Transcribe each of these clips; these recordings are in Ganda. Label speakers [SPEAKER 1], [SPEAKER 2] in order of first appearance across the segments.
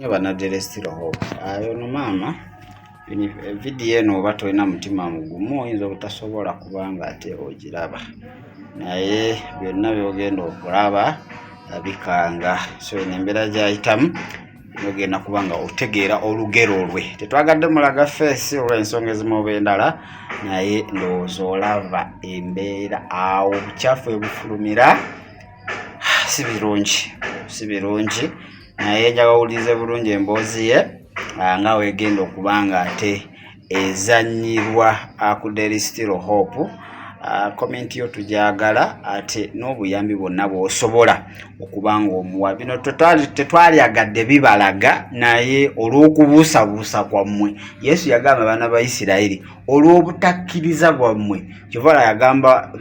[SPEAKER 1] Nyo bana Daily Still Hope. Ayo no maama vidiyo eno oba tolina mutima mugumu oyinza obutasobola kubanga ate ogiraba, naye byonna byogenda okulaba bikanga. So eno embeera gyayitamu ogenda kuba nga otegeera olugero lwe. Tetwagadde mulaga feesi olw'ensonga ezimu oba endala, naye ndowooza olaba embeera awo obukyafu ebufulumira. Si birungi, si birungi, naye njagala owulirize bulungi emboozi ye nga wegenda okuba nga ate ezannyirwa ku Daily Still Hope. Comment yo tugyagala, ate n'obuyambi bwonna bw'osobola okuba nga omuwa. Bino tetwalyagadde bibalaga, naye olw'okubuusabuusa kwammwe. Yesu yagamba abaana ba Isirayiri, olw'obutakkiriza bwammwe. Kyova yagamba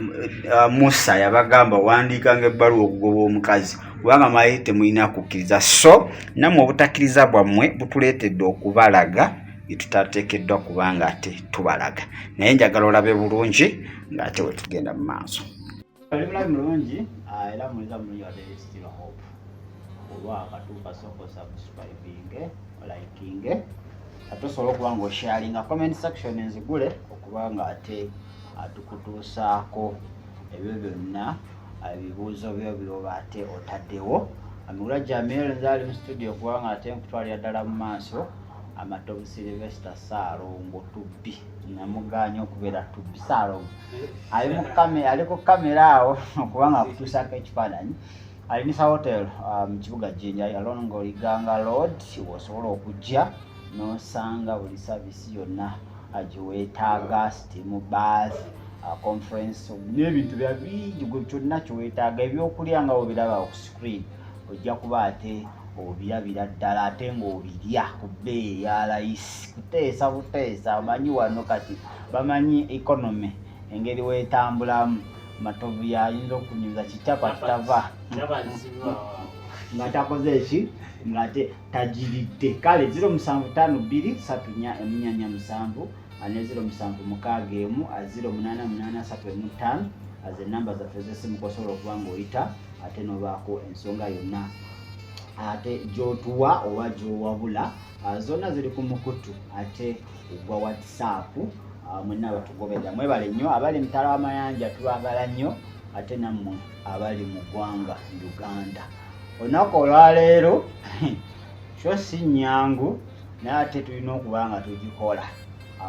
[SPEAKER 1] Musa, yabagamba, wandiikanga ebbaluwa okugoba omukazi, kubanga mwali temulina kukkiriza. So nammwe obutakkiriza bwammwe butuleetedde okubalaga bye tutateekeddwa kubanga ate tubalaga. Naye njagala olabe bulungi ng'ate we tugenda mu maaso. Oli mulabi mulungi era muliza mulungi wa Daily Still Hope. Oba akatuuka, sooka osubscribinge, olikinge, ate osobola okuba nga osharinga. Comment section nzigule okuba nga ate atukutuusaako ebyo byonna, ebibuuzo byo byoba ate otaddewo. Amigula Jamil nze ali mu studio kubanga ate nkutwalira ddala mu maaso. Amatovu Sylvester Saalongo Tubbi, namuganya okubeera Tubbi Saalongo, ali ku kamera awo okubanga akutuusaako ekifaananyi. Alinisa Hotel mu kibuga Jinja, along Iganga Road, wosobola okujja n'osanga buli service yonna gyeweetaaga: steam bath, conference n'ebintu bya bingi. Gwe kyonna kyeweetaaga, ebyokulya nga webiraba ku screen, ojja kuba ate obirabira ddala, ate ng'obirya ku bbeeyi eya layisi. Kuteesa buteesa. Omanyi wano kati bamanyi economy engeri weetambulamu. Matovu yayinza okunyumiza kikyapa kitava nga takoze eki, ng'ate tagiridde. Kale 07523447 ne 0761088315 aze enamba zaffe ez'essimu kosobola okuba ng'oyita, ate n'obaako ensonga yonna ate gy'otuwa oba gy'owabula. Zonna ziri ku mukutu ate ogwa WhatsApp. Mwenna abatugoberera mwebale nnyo. Abali mutala w'amayanja tubaagala nnyo, ate nammwe abali mu ggwanga Uganda. Olunaku olwaleero kyo si nnyangu, naye ate tulina okuba nga tugikola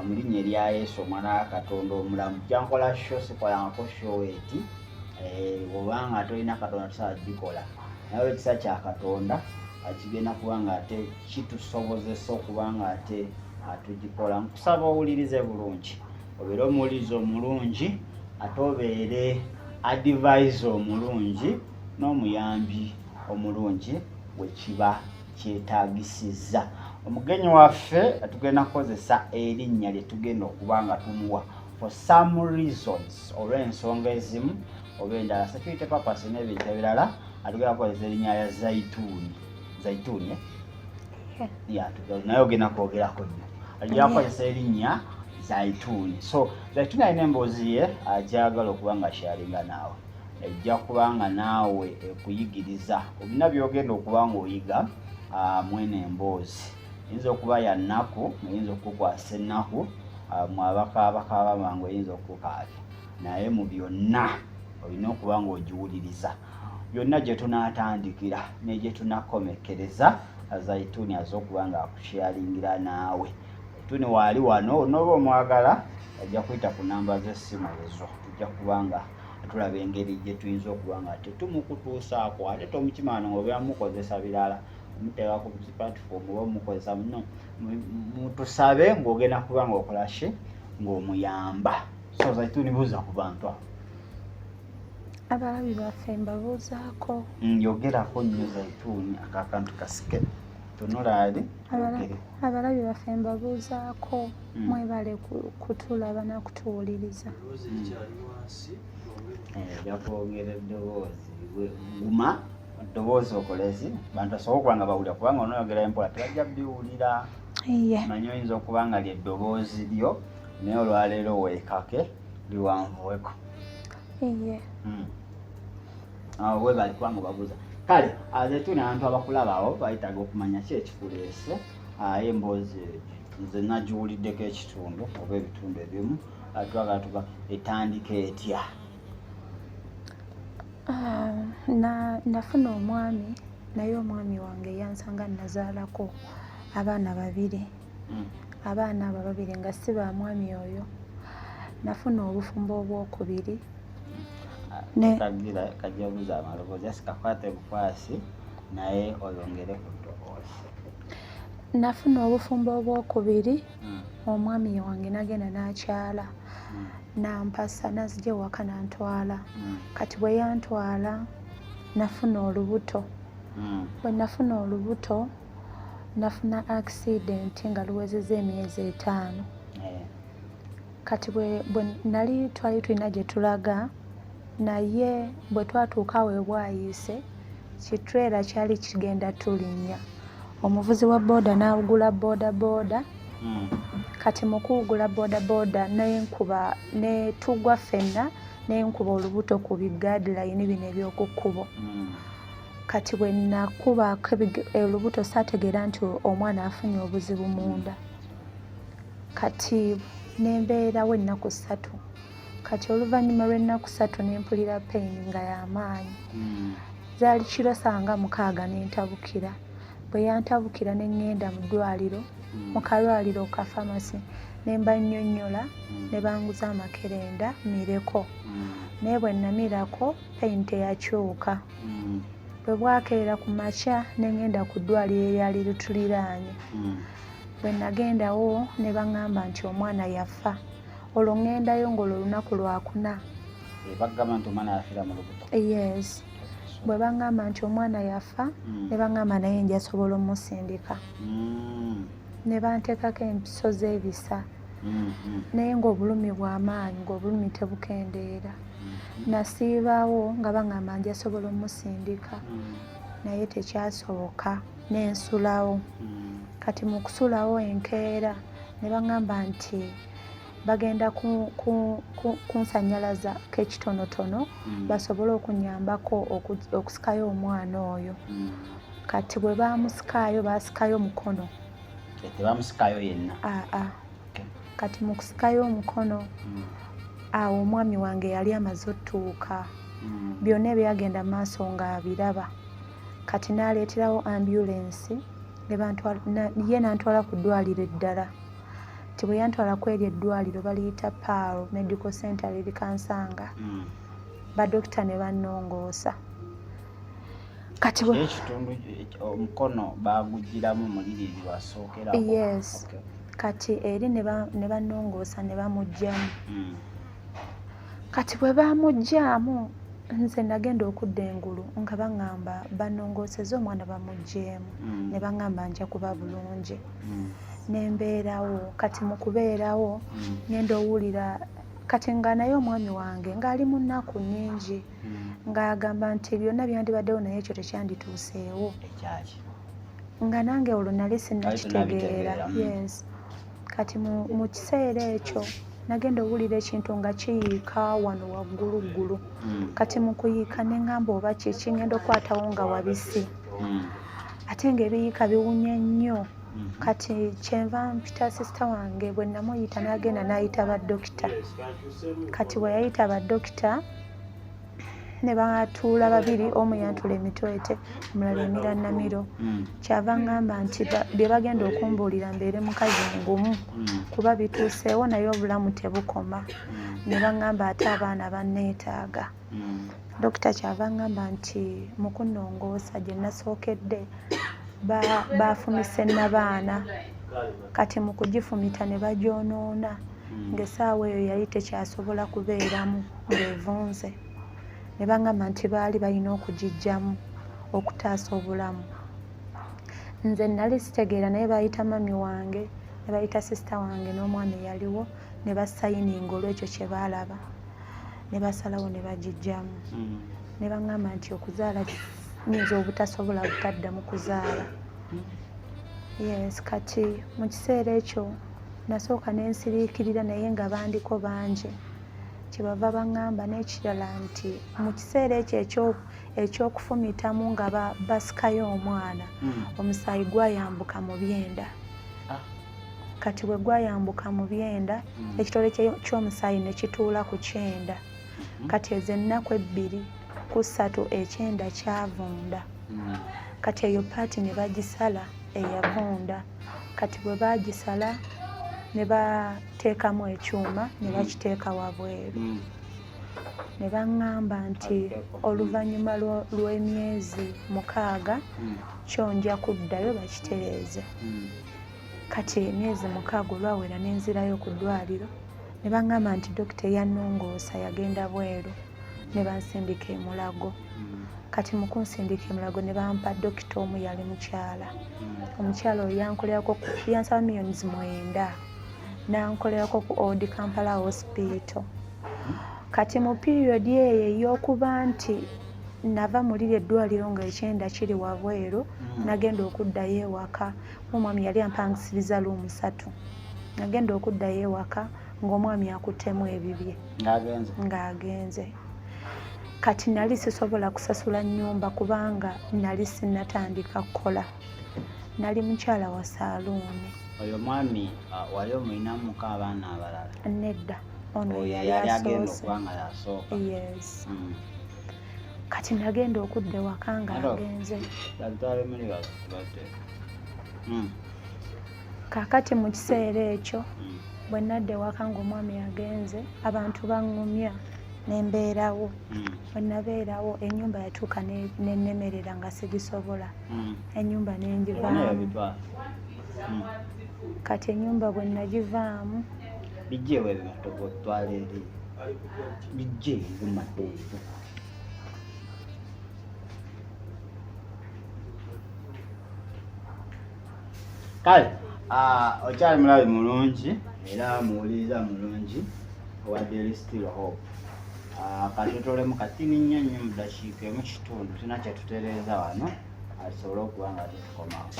[SPEAKER 1] mu linnya erya Yesu, omwana wa Katonda omulamu. Kyankola show, sikolangako show eti. Bw'obanga tolina Katonda tusobola gikola, naye olwekisa kya Katonda kigenda kuba nga ate kitusobozesa okuba nga ate tugikola. Nkusaba owulirize bulungi, obeere omuwuliriza omulungi, ate obeere advisor omulungi n'omuyambi omulungi wekiba kyetaagisizza. Omugenyi waffe tugenda kukozesa erinnya lye tugenda okuba nga tumuwa for some reasons, olw'ensonga ezimu oba endala, security purpose n'ebintu ebirala. Atugenda kukozesa erinnya lya Zaituuni. Zaituuni, eh?
[SPEAKER 2] Yeah.
[SPEAKER 1] Naye ogenda kwogerako nnyo. Ajja kukozesa erinnya Zaituuni. So Zaituuni alina emboozi ye agyagala okuba nga sharinga naawe. Ejja kuba nga naawe ekuyigiriza olina byogenda okuba nga oyiga mwene emboozi. Eyinza okuba ya nnaku, eyinza okukukwasa ennaku, mwe abakaabakaaba mangu eyinza okukukaabya, naye mu byonna olina okuba nga ogiwuliriza yonna gye tunaatandikira ne gye tunakomekkereza. Zaituuni aze okuba nga akusharingira naawe. Zaituuni waali wano, n'oba omwagala ajja kuyita ku namba z'essimu ezo. Tujja kuba nga tulaba engeri gye tuyinza okuba nga tetumukutuusaako. Ate tomukimano nga obeera mukozesa birala, muteeka ku platform oba mukozesa no mutusabe ng'ogenda kuba nga okola ki, ng'omuyamba. So Zaituuni, buuza ku bantu abo.
[SPEAKER 2] Abalabi baffe mbabuuzaako.
[SPEAKER 1] Yogerako nnyo Zaituuni, ako akantu kasike tunula ali. Yogere.
[SPEAKER 2] Abalabi baffe mbabuuzaako. Mwebale kutulaba nakutuwuliriza.
[SPEAKER 1] Ojja kwongera eddoboozi. Guma eddoboozi okolezi bantu basobole okuba nga bawulira, kubanga onoyogera empola tebajja biwulira. Manyi oyinza okuba nga lyeddoboozi lyo, naye olwaleero weekake liwanvuweko. Awo webale kubanga obabuuza. Kale Azetuni, abantu abakulabawo bayitaga okumanya ki ekikuleese. Aye emboozi nze nagiwuliddeko ekitundu oba ebitundu ebimu. Twagala tuba etandika etya?
[SPEAKER 2] Ah, nafuna omwami, naye omwami wange yansanga nazaalako abaana babiri. Abaana abo babiri nga si ba mwami oyo. Nafuna obufumbo obwokubiri.
[SPEAKER 1] Kagira kajabuza amaloboozi, asi kakwate bukwasi naye oyongere ku ddoboozi.
[SPEAKER 2] Nafuna obufumbo obwokubiri. Omwami wange nagenda n'akyala, nampasa, nazija ewaka nantwala. Kati bwe yantwala nafuna olubuto. Bwe nafuna olubuto nafuna accident nga luwezezza emyezi 5. Kati bwe nali twali tulina gye tulaga, naye bwe twatuuka awo ebwayiise, kitrailer kyali kigenda tulinnya, omuvuzi wa booda n'awugula booda booda. Kati mu kuwugula booda booda nenkuba ne tugwa ffenna, nenkuba olubuto ku biguardrail bino eby'oku kkubo. Kati bwe nakubako olubuto saategeera nti omwana afunye obuzibu munda. Kati nembeerawo ennaku 3. Kati oluvannyuma lw'ennaku 3 nempulira pain nga y'amaanyi. Zaali kiro sanga 6 nentabukira. Bwe yantabukira ne ŋŋenda mu ddwaliro, mu kalwaliro ka pharmacy, ne mbannyonnyola, ne banguza amakerenda mireko. Naye bwe namirako pain teyakyuka. Bwe bwakeera ku makya ne ŋŋenda ku ddwaliro eryali lituliraanye. Bwe nagendawo ne baŋŋamba nti omwana yafa. Olwo ŋŋendayo ng'olwo olunaku Lwakuna.
[SPEAKER 1] Bagamba nti omwana yafiira mu lubuto?
[SPEAKER 2] Yes. Bwe baŋŋamba nti omwana yafa, ne baŋŋamba naye njasobola omusindika. Ne banteekako empiso z'ebisa. Naye ng'obulumi bw'amaanyi, ng'obulumi tebukendeera. Nasiibaawo nga baŋŋamba njasobola omusindika, naye tekyasoboka, n'ensulawo. Kati mu kusulawo enkeera ne baŋŋamba nti bagenda kunsanyalaza k'ekitonotono basobole okunnyambako okusikayo omwana oyo. Kati bwe baamusikaayo, baasikayo mukono.
[SPEAKER 1] Tebamusikayo yenna?
[SPEAKER 2] Aa. Kati mu kusikayo omukono, awo omwami wange yali amaze otuuka. Byonna ebyagenda maaso ng'abiraba. Kati n'aleeterawo ambulensi, ye n'antwala ku ddwaliro eddala. Nti bwe yantwala ku eryo eddwaliro baliyita Pearl Medical Center, liri Kansanga. Badokita ne bannongoosa. Kati
[SPEAKER 1] ekitundu omukono baagugiramu muliri wasookerako?
[SPEAKER 2] Yes. Kati eri ne bannongoosa ne bamuggyamu. Kati bwe baamuggyaamu, nze nagenda okudda engulu nga baŋŋamba bannongoosezza omwana bamuggyeemu. Ne baŋŋamba nja kuba bulungi. Ne mbeerawo. Kati mu kubeerawo ngenda owulira kati nga naye omwami wange ng'ali mu nnaku nnyingi, ng'agamba nti byonna byandibaddewo naye ekyo tekyandituuseewo. Nga nange olwo nali sinnakitegeera. Yes. Kati mu kiseera ekyo nagenda owulira ekintu nga kiyiika wano wagguluggulu. Kati mu kuyiika ne ŋŋamba oba kiki, ngenda okukwatawo nga wabisi. Ate ng'ebiyiika biwunya nnyo. Kati kyenva mpita sister wange, bwe namuyita n'agenda n'ayita badokita. Kati bwe yayita badokita ne batuula babiri, omu yantula emitwete, omulala emirannamiro. Kyava ŋŋamba nti bye bagenda okumbuulira mbeere mukazi ngumu, kuba bituuseewo naye obulamu tebukoma. Ne baŋŋamba ate abaana banneetaaga. Dokita kyava ŋŋamba nti mu kunnongoosa gye nasookedde baafumise nnabaana. Kati mu kugifumita ne bagyonoona, ng'essaawa eyo yali tekyasobola kubeeramu ng'evunze. Ne baŋŋamba nti baali balina okugiggyamu okutaasa obulamu. Nze nali sitegeera, naye baayita mami wange ne bayita sister wange n'omwami eyaliwo ne basayininga olw'ekyo kye baalaba, ne basalawo ne bagiggyamu. Ne baŋŋamba nti okuzaala nnyinza obutasobola butaddamu kuzaala. Yes, kati mu kiseera ekyo nasooka ne nsiriikirira, naye nga bandiko bangi. Kyebava baŋŋamba n'ekirala nti mu kiseera ekyo eky'okufumitamu nga basikayo omwana, omusaayi gwayambuka mu byenda. Kati bwe gwayambuka mu byenda, ekitole ky'omusaayi ne kituula ku kyenda. Kati ezo ennaku 2 ku 3 ekyenda kyavunda. Kati eyo paati ne bagisala eyavunda. Kati bwe baagisala ne bateekamu ekyuma ne bakiteeka wabweru. Ne baŋŋamba nti oluvannyuma lw'emyezi 6 kyo nja kuddayo bakitereeze. Kati emyezi 6 olwawera ne nzirayo ku ddwaliro ne baŋŋamba nti dokita eyannongoosa yagenda bweru ne bansindika e Mulago. Kati mu kunsindika e Mulago ne bampa dokita omu yali mukyala. Omukyala oyo yankolerako yansaba 9 million n'ankolerako ku Old Kampala Hospital. Kati mu period eyo ey'okuba nti nava mu liri eddwaliro nga ekyenda kiri wabweru, nagenda okuddayo ewaka, omwami yali ampangisiriza room 3. Nagenda okuddayo ewaka ng'omwami akuttemu ebibye. Ng'agenze. Kati nali sisobola kusasula nnyumba kubanga nali sinnatandika kukola. Nali mukyala wa saaluuni.
[SPEAKER 1] Oyo mwami wali omulinamuko abaana abalala?
[SPEAKER 2] Nedda, ono
[SPEAKER 1] Oyo
[SPEAKER 2] yali
[SPEAKER 1] yali agenda
[SPEAKER 2] asoose.
[SPEAKER 1] okuba nga yasooka.
[SPEAKER 2] Yes. Kati nagenda okudda ewaka ng'agenze.
[SPEAKER 1] Babitwale muli batte.
[SPEAKER 2] Kaakati mu kiseera ekyo bwe nadda ewaka ng'omwami agenze, abantu baŋŋumya ne mbeerawo. Bwe nabeerawo ennyumba yatuuka ne nnemerera nga sigisobola. Ennyumba ne
[SPEAKER 1] Ebona
[SPEAKER 2] ngivaamu.
[SPEAKER 1] yabitwala.
[SPEAKER 2] Kati ennyumba bwe nagivaamu,
[SPEAKER 1] Bijjeewo ebimatovu otwala eri. Bijje ebimatovu. Kale okyali mulabi mulungi era muwuliriza mulungi owa Daily Still Hope. Katutolemu katini nnyo nnyo mu ddakiika emu kitundu tulina kye tutereeza wano tusobole okuba nga tetukomawo.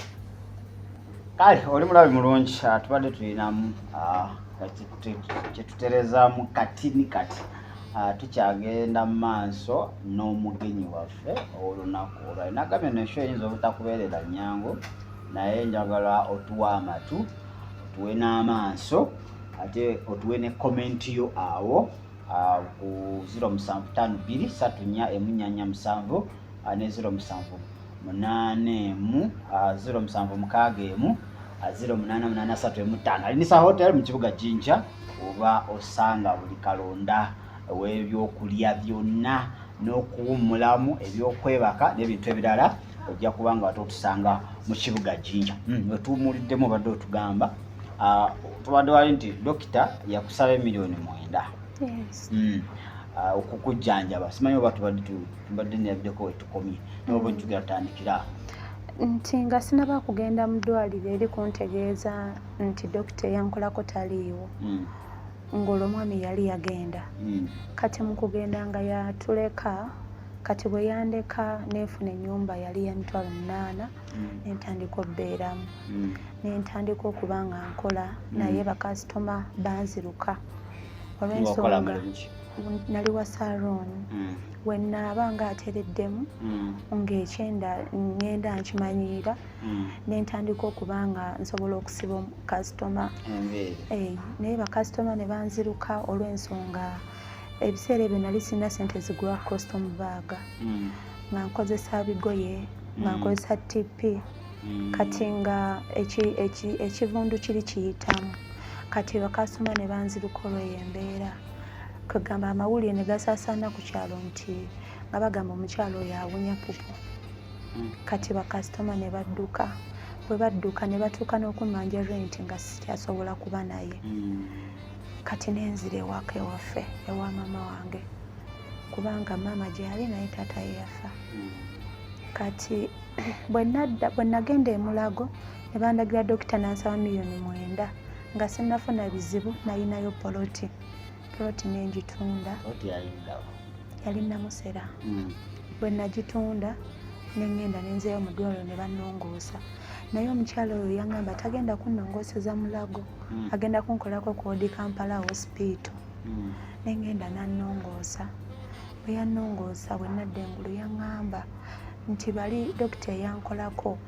[SPEAKER 1] Kale oli mulabi mulungi, tubadde tulinamu kye tutereezaamu katini kati. Tukyagenda mu maaso n'omugenyi waffe olunaku olwaleero. Nagambye eno show eyinza obutakubeerera nnyangu naye njagala otuwe amatu, otuwe n'amaaso ate otuwe ne comment yo awo ku 0752 34 14 7 ne 0781 0761 0883 15. Alinisa Hotel mu kibuga Jinja oba osanga buli kalonda w'ebyokulya byonna n'okuwummulamu, ebyokwebaka n'ebintu ebirala, ojja kuba nga wate otusanga mu kibuga Jinja. Wetuwumuliddemu obadde otugamba tubadde wali nti dokita yakusaba 9 million
[SPEAKER 2] Yes.
[SPEAKER 1] Okukujjanjaba. Simanyi oba tubadde nerabiddeko wetukomye noba tugera tutandikira awo.
[SPEAKER 2] Nti nga sinaba kugenda mu ddwaliro eri kuntegeeza nti dokita eyankolako taliiwo, ng'olwo omwami yali yagenda. Kati mu kugenda nga yatuleka, kati bwe yandeka nenfuna ennyumba yali ya 800,000 nentandika obbeeramu. Nentandika okuba nga nkola naye bakasitoma banziruka
[SPEAKER 1] Ng'okola
[SPEAKER 2] olw'ensonga
[SPEAKER 1] mulimu ki?
[SPEAKER 2] Nali wa saloon. We naaba nga atereddemu ng'ekyenda ŋŋenda nkimanyiira nentandika okuba nga nsobola okusiba kasitoma.
[SPEAKER 1] Enviiri.
[SPEAKER 2] Eh, naye bakasitoma ne banziruka olw'ensonga ebiseera ebyo nali sirina sente zigula costume bag, nga nkozesa bigoye, nga nkozesa TP. Kati nga ekivundu kiri kiyitamu, kati bakasitoma ne banziruka olw'eyo embeera. Kwegamba amawulire ne gasaasaana ku kyalo nti nga bagamba omukyalo oyo awunya pupu. Kati bakasitoma ne badduka, bwe badduka ne batuuka n'okummanja rent nga sikyasobola kuba naye. Kati nenzira ewaka ewaffe ewa maama wange kubanga maama gyali naye taata ye yafa. Kati bwe nadda, bwe nagenda e Mulago ne bandagira dokita n'ansaba 9 million nga sinnafuna bizibu. Nalinayo poloti, poloti nengitunda.
[SPEAKER 1] Oti yaliddawo?
[SPEAKER 2] Yali Namusera. Bwe nagitunda neŋŋenda nenzirayo mu ddwaliro ne bannongoosa, naye omukyala oyo yaŋŋamba tagenda kunnongooseza Mulago, agenda kunkolako ku Old Kampala Hospital. Nengenda nannongoosa. Bwe yannongoosa, bwe nadda engulu yaŋŋamba nti bali dokita eyankolako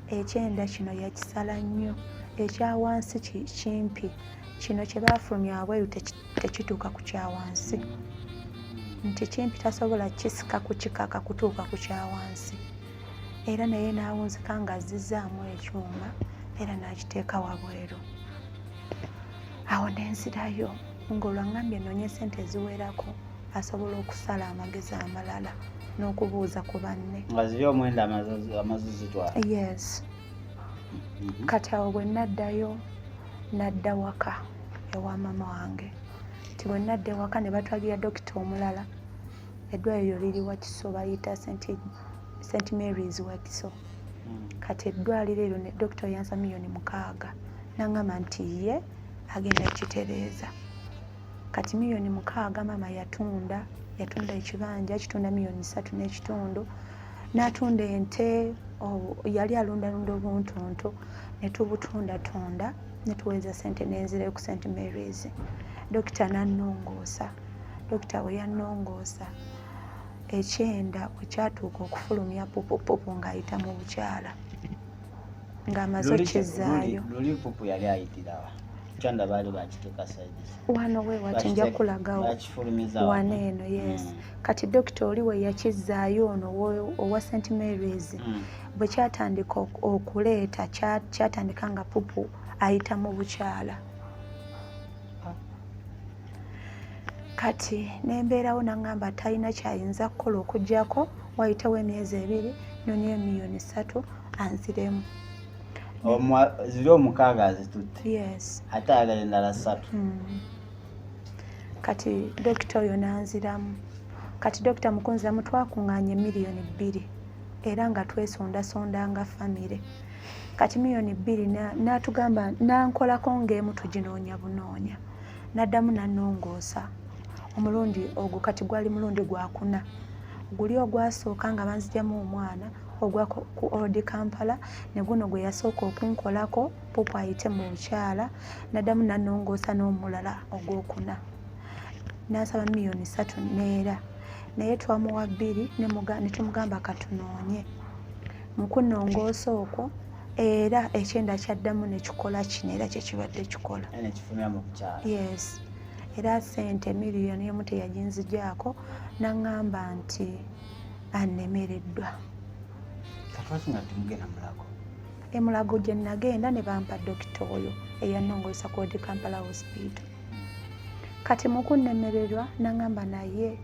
[SPEAKER 2] ekyenda kino yakisala nnyo, ekya wansi kimpi, kino kye baafulumya wabweru tekituuka ku kya wansi, nti kimpi tasobola kisika kukikaka kutuuka ku kya wansi. Era naye n'awunzika ng'azzizaamu ekyuma era n'akiteeka wabweru. Awo ne nzirayo ng'olwo aŋŋambye nnoonye ssente eziwerako asobola okusala amagezi amalala n'okubuuza ku banne.
[SPEAKER 1] Nga ziri omwenda amaze zitwala?
[SPEAKER 2] Yes. Kati awo bwe naddayo, nadda waka ewa maama wange, nti bwe nadda ewaka ne batwalira dokita omulala. Eddwaliro liri Wakiso, bayita St Mary's Wakiso. Kati eddwaliro eryo ne dokita yansa 6 million, n'aŋŋamba nti ye agenda kitereeza. Kati 6 million maama yatunda ekibanja kitunda 3.5 million, n'atunda ente, yali alundalunda obuntuntu, ne tubutundatunda ne tuweeza sente, n'enzirayo ku St Mary's. Dokita n'annongoosa. Dokita bwe yannongoosa, ekyenda bwe kyatuuka okufulumya pupupupu ng'ayita mu bukyala ng'amaze okizaayo.
[SPEAKER 1] Luli pupu yali ayitirawa? Kyanda baali bakiteeka side?
[SPEAKER 2] Wano we wati, nja kulagawo.
[SPEAKER 1] Bakifulumiza?
[SPEAKER 2] Wano eno, yes. Kati dokita oli we yakizaayo, ono owa St Mary's, bwe kyatandika okuleeta, kyatandika nga pupu ayita mu bukyala. Kati nembeerawo, naŋŋamba talina kyayinza kukola okugyako wayitewo emyezi 2, nonyeyo 3 million anziremu.
[SPEAKER 1] Ziri omukaaga azitutte?
[SPEAKER 2] Yes.
[SPEAKER 1] Ate ayagala endala 3.
[SPEAKER 2] Kati dokita oyo nanziramu. Kati dokita mukunziramu, twakuŋŋaanya 2 million era nga twesondasonda nga famire. Kati 2 million n'atugamba nankolako ng'emu tuginoonya bunoonya. N'addamu n'annongoosa omulundi ogwo. Kati gwali mulundi gwakuna. Guli ogwasooka nga banzigyamu omwana ogwa ku Old Kampala, ne guno gwe yasooka okunkolako pupu ayite mu bukyala. N'addamu n'annongoosa n'omulala ogwokuna, n'asaba 3 million neera naye twamuwa 2, ne tumugamba katunoonye. Mu kunnongoosa okwo era ekyenda kyaddamu ne kikola kino era kyekibadde kikola.
[SPEAKER 1] Nekifulumya mu bukyala?
[SPEAKER 2] Yes. Era sente 1 million teyaginzigyako, n'aŋŋamba nti annemereddwa.
[SPEAKER 1] Katwaki nga temugenda Mulago?
[SPEAKER 2] Emulago gye nagenda ne bampa dokita oyo eyannongoosa ku Old Kampala Hospital. Kati mu kunnemererwa n'aŋŋamba naye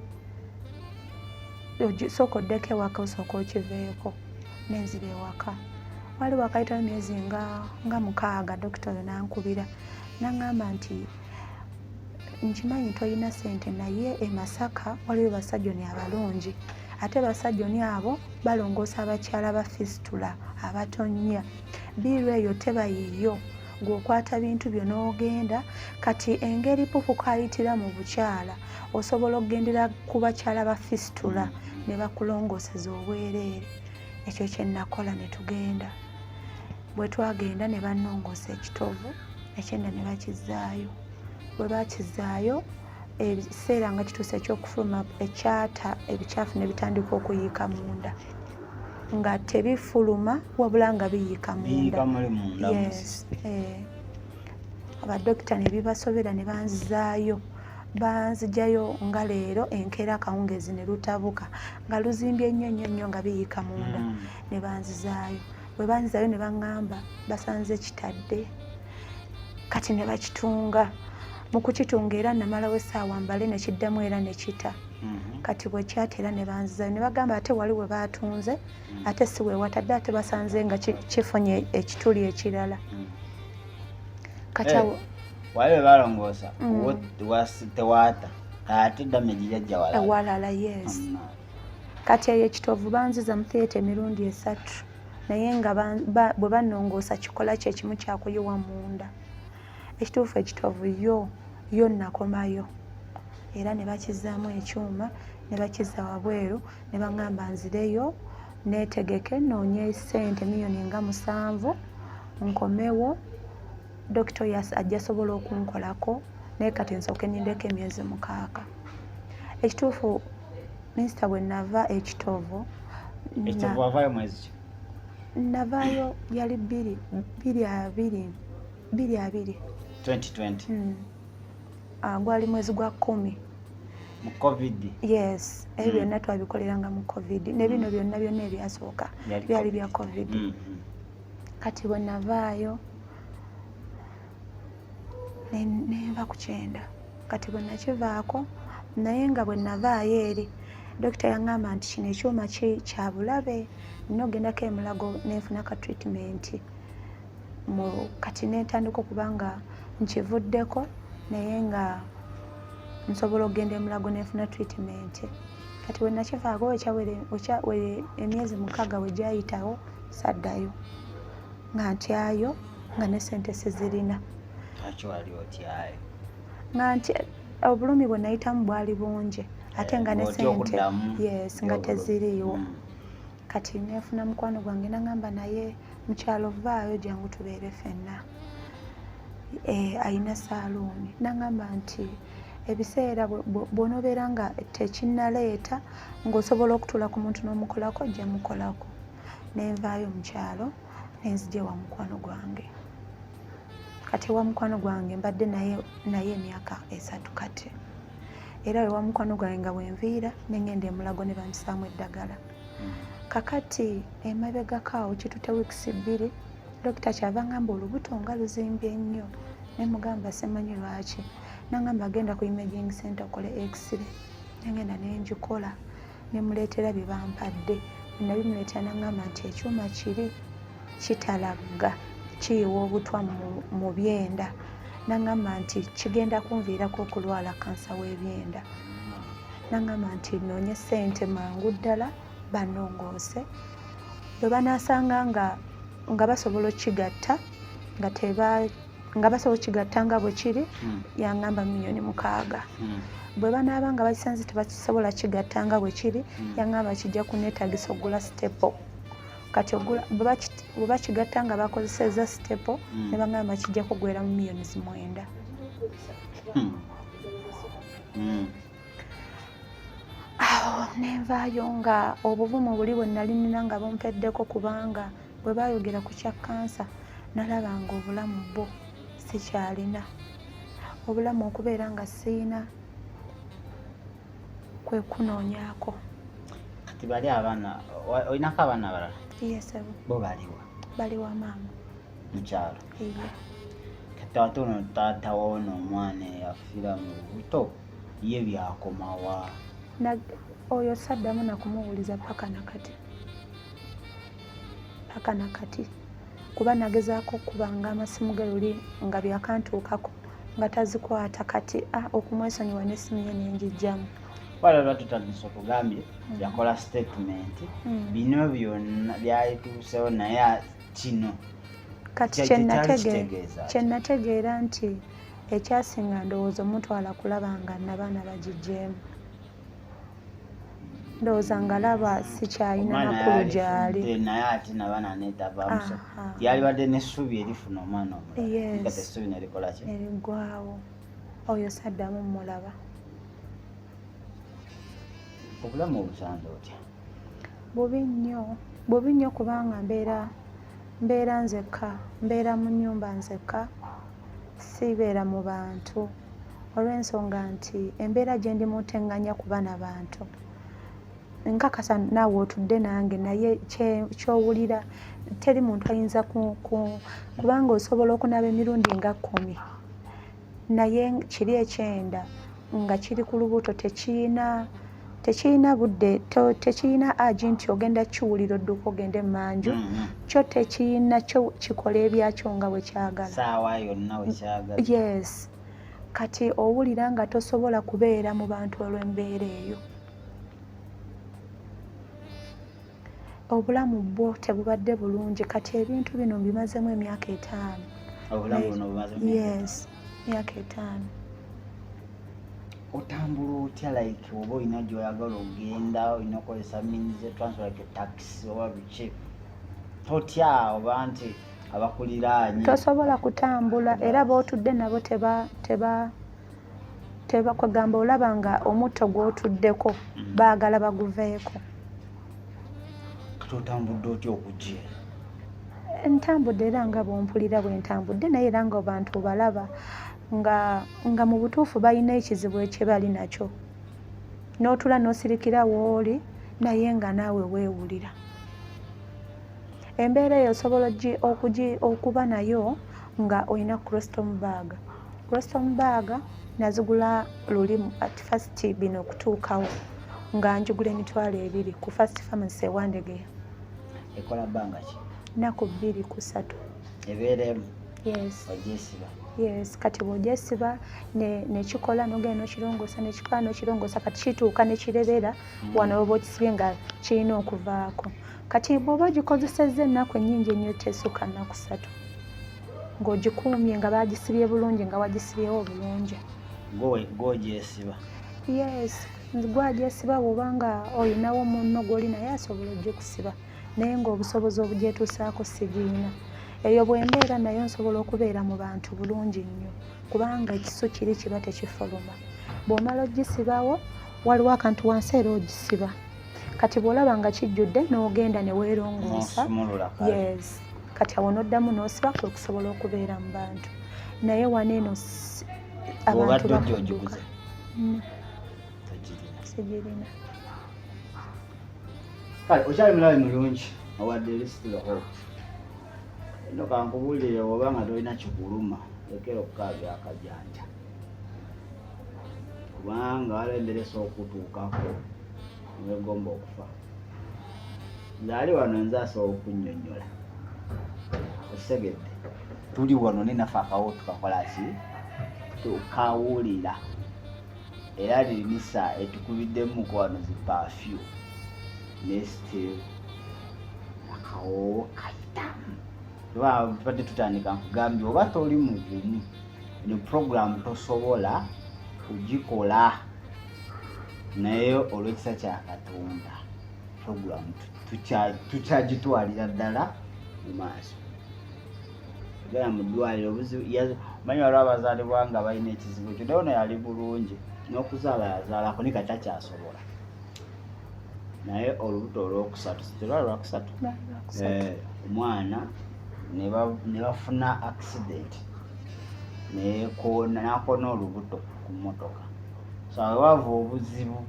[SPEAKER 2] sooka oddeko ewaka osooka okiveeko. Nenzira ewaka, wali wakayitawo emyezi nga 6, dokita oyo n'ankubira n'aŋŋamba nti nkimanyi tolina ssente, naye e Masaka waliwo basajjoni abalungi, ate basajjoni abo balongoosa abakyala ba fistula abatonnya. Bill eyo teba yiyo, gw'okwata bintu byo n'ogenda. Kati engeri pupu kayitira mu bukyala, osobola okugendera ku bakyala ba fistula ne bakulongooseza obwereere. Ekyo kye nakola, ne tugenda. Bwe twagenda ne bannongoosa ekitovu, ekyenda ne bakizaayo. Bwe bakizaayo, ebiseera nga kituuse ekyokufuluma ekyata, ebikyafu ne bitandika okuyiika munda, nga tebifuluma wabula nga biyiika munda. Yes, eh. Abadokita ne bibasobera ne banzizaayo. Banzijayo nga leero enkeera akawungeezi ne lutabuka nga luzimbye nnyo nnyo nnyo, nga biyiika munda. Ne banzizaayo. Bwe banzizaayo ne baŋŋamba basanze kitadde. Kati ne bakitunga. Mu kukitunga era namalawo essaawa mbale, ne kiddamu era ne kita. Kati bwe kyata era ne banzizaayo, ne bagamba ate wali we baatunze ate si we watadde, ate basanze nga kifunye ekituli ekirala. Kati
[SPEAKER 1] Eh,
[SPEAKER 2] awo
[SPEAKER 1] wali we balongoosa tewaata, ate damage yajja walala.
[SPEAKER 2] Ewalala, yes. Kati eyo ekitovu banziza mu theatre emirundi 3, naye nga bwe bannongoosa kikola kyekimu kyakuyiwa munda. Ekituufu ekitovu yo nakomayo era ne bakizaamu ekyuma ne bakizza wabweru, ne baŋŋamba nzireyo neetegeke noonye ssente 7 million nkomewo, dokita oyo ajja sobola okunkolako. Naye kati nsooke nindeko emyezi 6. Ekituufu minisita, bwe nava ekitovu,
[SPEAKER 1] Ekitovu wavaayo mwezi ki?
[SPEAKER 2] Navaayo yali bbiri bbiri abiri bbiri abiri.
[SPEAKER 1] 2020?
[SPEAKER 2] Mm. Ah, gwali mwezi gwa 10.
[SPEAKER 1] Mu COVID?
[SPEAKER 2] Yes, ebyo byonna twabikoleranga mu COVID, ne bino byonna byonna ebyasooka
[SPEAKER 1] Byali
[SPEAKER 2] byali
[SPEAKER 1] COVID.
[SPEAKER 2] Bya COVID. Kati bwe navaayo nenva ku kyenda. Kati bwe nakivaako, naye nga bwe navaayo eri dokita yaŋŋamba nti kino ekyuma kya bulabe, nina ogendako emulago nenfuna ka treatment mu. Kati nentandika okuba nga nkivuddeko, naye nga nsobola okugenda emulago nenfuna treatment. Kati bwe nakivaako, emyezi 6 we gyayitawo, saddayo nga ntyayo, nga ne sente sizirina.
[SPEAKER 1] Lwaki wali otyayo?
[SPEAKER 2] Nga nti obulumi bwe nayitamu bwali bungi, ate nga ne
[SPEAKER 1] Ng'otya
[SPEAKER 2] sente
[SPEAKER 1] okuddamu
[SPEAKER 2] yes, nga
[SPEAKER 1] ebyobulumi.
[SPEAKER 2] teziriiwo. Kati nenfuna mukwano gwange, nagamba, "Naye mukyalo, vaayo, jangu tubeere ffenna." Ayina saaluuni. Nagamba nti ebiseera bw'onoobeera nga tekinnaleeta ng'osobola okutuula ku muntu n'omukolako, ojja mukolako. Nenvaayo mukyalo, nenzija ewa mukwano gwange. Kati ewa mukwano gwange mbadde naye emyaka 3 kati. Era ewa mukwano gwange nga bwenviira, nengenda emulago ne bampisaamu eddagala. Kakati emabegako awo kitute weeks 2, dokita kyava ngamba olubuto nga luzimbye nnyo. Nemugamba simanyi lwaki. Nangamba agenda ku imaging center okole x-ray. Nengenda nengikola, nemuleetera bye bampadde. Nabimuleetera, nangamba nti ekyuma kiri kitalagga, kiyiwa obutwa mu byenda. Nangamba nti kigenda kunviirako okulwala kansa w'ebyenda. Nangamba nti noonye ssente mangu ddala banongoose. Bwe banaasanga nga basobola okukigatta, nga teba nga basobola okukigatta nga bwe kiri, yangamba miliyoni 6. Bwe banaaba nga bakisanze tebakisobola kigatta nga bwe kiri, yangamba kijja kuneetagisa okugula staple. Kati bwe bakigatta nga bakozesezza staple, ne bagamba kijja kugwera mu miliyoni 9. Awo nenvaayo nga obuvumu buli bwe nali nina nga bumpeddeko, kubanga bwe baayogera ku kya kansa, nalaba nga obulamu bwo sikyalina obulamu, okubeera nga siina kwe kunoonyaako.
[SPEAKER 1] Kati bali abaana, olinako abaana abalala?
[SPEAKER 2] Yes, ssebo.
[SPEAKER 1] Bo baliwa?
[SPEAKER 2] Bali wa maama.
[SPEAKER 1] Mukyalo?
[SPEAKER 2] Iye.
[SPEAKER 1] Kati ate ono taata woono omwana eyafiira mu lubuto, ye byakomawa?
[SPEAKER 2] Oyo saddamu nakumuwuliza paka nakati, paka nakati, kuba nagezaako okukubanga amasimu ge luli nga byakantuukako nga tazikwata. Kati okumwesonyiwa n'essimu ye nenjijjamu.
[SPEAKER 1] Wala lwa tutandise okugambye yakola statement, bino byonna byalituusewo, naye kino
[SPEAKER 2] Kati
[SPEAKER 1] kyali kitegeeza ki?
[SPEAKER 2] Kyenategeera nti ekyasinga, ndowooza omutwala kulaba nga nabaana bagijjeemu, ndowooza nga laba sikyalina
[SPEAKER 1] Omwana
[SPEAKER 2] makulu gyali.
[SPEAKER 1] yalifudde, naye ate nabaana netavaamu. Yalibadde n'essuubi erifuna omwana omulala.
[SPEAKER 2] Yes.
[SPEAKER 1] Kati essuubi nerikola ki?
[SPEAKER 2] Eriggwawo. Oyo saddamu mulaba.
[SPEAKER 1] Obulamu obusanze otya?
[SPEAKER 2] Bubi nnyo, bubi nnyo, kubanga mbeera nzekka, mbeera mu nnyumba nzekka, sibeera mu bantu, olw'ensonga nti embeera gye ndimu teŋŋanya kuba na bantu. Nkakasa naawe otudde nange, naye ky'owulira teri muntu ayinza kubanga osobola okunaaba emirundi nga 10, naye kiri ekyenda nga kiri ku lubuto tekiyina budde, tekiyina agi nti ogenda kiwulira odduka ogende emmanju. Kyo tekiyina, kyo kikola ebyakyo nga bwe kyagala.
[SPEAKER 1] Saawa yonna wekyagala.
[SPEAKER 2] Yes. Kati owulira nga tosobola kubeera mu bantu olw'embeera eyo. Obulamu bwo tebubadde bulungi. Kati ebintu bino mbimazemu emyaka 5.
[SPEAKER 1] Obulamu buno bumaze emyaka
[SPEAKER 2] Yes, myaka 5.
[SPEAKER 1] 5. Otambula otya? Like oba olina gyoyagala ogenda, olina okukozesa means transport like taxi oba biki, totya oba nti abakuliraanye?
[SPEAKER 2] Tosobola kutambula, era bootudde nabo teba teba Tebakwegamba olaba nga omutto gw'otuddeko baagala baguveeko.
[SPEAKER 1] Kati otambudde otya okujja?
[SPEAKER 2] Ntambudde era nga bwompulira bwe ntambudde, naye era nga abantu obalaba nga mu butuufu balina ekizibu ekye bali nakyo, n'otula n'osirikira w'oli, naye nga naawe weewulira embeera eyo. Osobola okuba nayo nga olina colostomy bag. Colostomy bag nazigula luli at first bino okutuukawo, nga njigula 20,000 ku First Pharmacy e Wandegeya.
[SPEAKER 1] Ekola bbanga ki?
[SPEAKER 2] Nnaku 2 ku 3.
[SPEAKER 1] Ebeera emu?
[SPEAKER 2] Yes.
[SPEAKER 1] Ogyesiba?
[SPEAKER 2] Yes. Kati bw'ogyesiba nekikola, nogenda nokirongoosa, nekikola nokirongoosa, kati kituuka nekirebera wano oba okisibye nga kirina okuvaako. Kati bw'oba ogikozesezza ennaku ennyingi ennyo, tesukka nnaku 3 ng'ogikuumye nga bagisibye bulungi, nga wagisibyewo bulungi.
[SPEAKER 1] Gwogyesiba?
[SPEAKER 2] Yes, gwagyesiba. Bw'oba nga olinawo munno gw'oli naye asobola ogikusiba, naye ng'obusobozi obugyetuusaako sigiyina. Eyo bwembeera nayo nsobola okubeera mu bantu bulungi nnyo, kubanga ekisu kiri kiba tekifuluma. Bw'omala ogisibawo, waliwo akantu wansi era ogisiba. Kati bw'olaba nga kijjudde, n'ogenda ne weerongoosa.
[SPEAKER 1] N'osumulula kale.
[SPEAKER 2] Yes, kati awo n'oddamu n'osiba, kwe kusobola okubeera mu bantu. Naye wano eno abantu
[SPEAKER 1] Bw'obadde ojja
[SPEAKER 2] bakudduka.
[SPEAKER 1] ogiguze? Togirina?
[SPEAKER 2] Sigirina.
[SPEAKER 1] Kale okyali mulabe mulungi, owadde eri still hope. Eno kankubuulire, oba nga tolina kikuluma, lekera okukaabya akajanja, kubanga waliwo embeera esobola okutuukako newegomba okufa. Nze ali wano, nze asobola okunnyonnyola. Okitegedde? Tuli wano naye naffe akawo tukakola ki, tukawulira. Era lirinisa etukubiddemuko wano zi perfume, naye still akawoowo kayitamu. Oba tubadde tutandika, nkugambye oba toli mugumu, eno program tosobola kugikola. Naye olw'ekisa kya Katonda, program tukyagitwalira ddala mu maaso. Genda mu ddwaliro. Obuzibu manyi waliwo abazaalibwa nga balina ekizibu ekyo, naye ono yali bulungi n'okuzaala yazaalako, naye kati takyasobola. Naye olubuto olwokusatu, terwali lwakusatu?
[SPEAKER 2] Lwakusatu.
[SPEAKER 1] Eh, omwana ne bafuna accident, nekoona, nakoona olubuto ku mmotoka. So awe wava obuzibu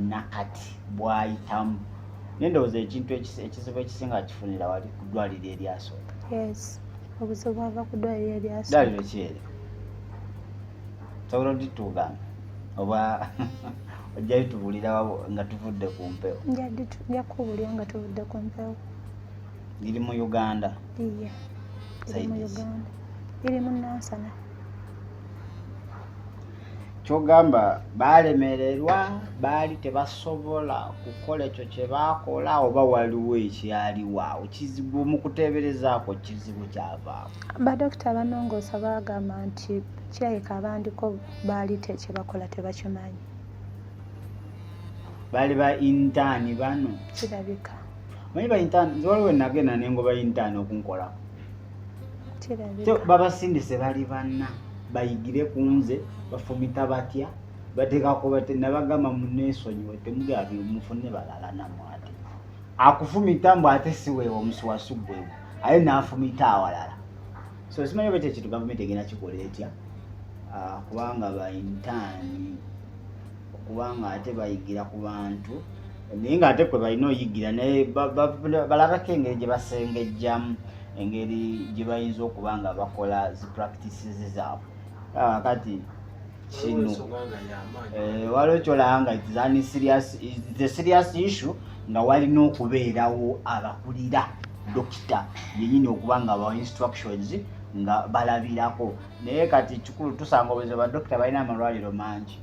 [SPEAKER 1] nakati bwayitamu. Naye ndowooza ekintu ekizibu ekisinga akifunira wali ku ddwaliro eryasooka.
[SPEAKER 2] Yes, obuzibu bwava ku ddwaliro eryasooka.
[SPEAKER 1] Ddwaliro ki eryo? Sobola odituugamba oba ojja litubuulira nga tuvudde ku mpewo?
[SPEAKER 2] Nja kubuulira nga tuvudde ku mpewo.
[SPEAKER 1] Liri mu Uganda?
[SPEAKER 2] Iye, liri mu
[SPEAKER 1] Side ki?
[SPEAKER 2] Uganda, liri mu Nansana.
[SPEAKER 1] Kyogamba baalemererwa, baali tebasobola kukola ekyo kye baakola, oba waliwo ekyaliwo awo kizibu mu kuteeberezaako kizibu kyavaawo?
[SPEAKER 2] Badokita abanongoosa baagamba nti kirabika abandiko baali kyebakola tebakimanyi.
[SPEAKER 1] Baali ba intern bano?
[SPEAKER 2] Kirabika.
[SPEAKER 1] Manyi ba intern, nze waliwo enagenda nengoba intern okunkolako.
[SPEAKER 2] Kirabika.
[SPEAKER 1] Babasindise bali banna bayigire ku nze bafumita batya, bateekako bate. Nabagamba muneesonyiwe, temugera mufune balala nammwe. Ate akufumita mbu ate si weewe omusuwa si gwewe, aye n'afumita awalala. So simanyi oba ekyo ekintu gavumenti egenda kikola etya. Ah, kubanga ba intern okubanga ate bayigira ku bantu, naye ng'ate kwe balina oyigira, naye balabako engeri gye basengejjamu, engeri gye bayinza okuba nga bakola zi practices zaabwe. Kati kino
[SPEAKER 3] ensonga nga y'amaanyi.
[SPEAKER 1] Eh, waliwo kyolaba nga it's a serious issue, nga walina okubeerawo abakulira, dokita yenyini okuba nga bawa instructions nga balabirako. Naye kati kikulu tusanga obuzibu, badokita balina amalwaliro mangi.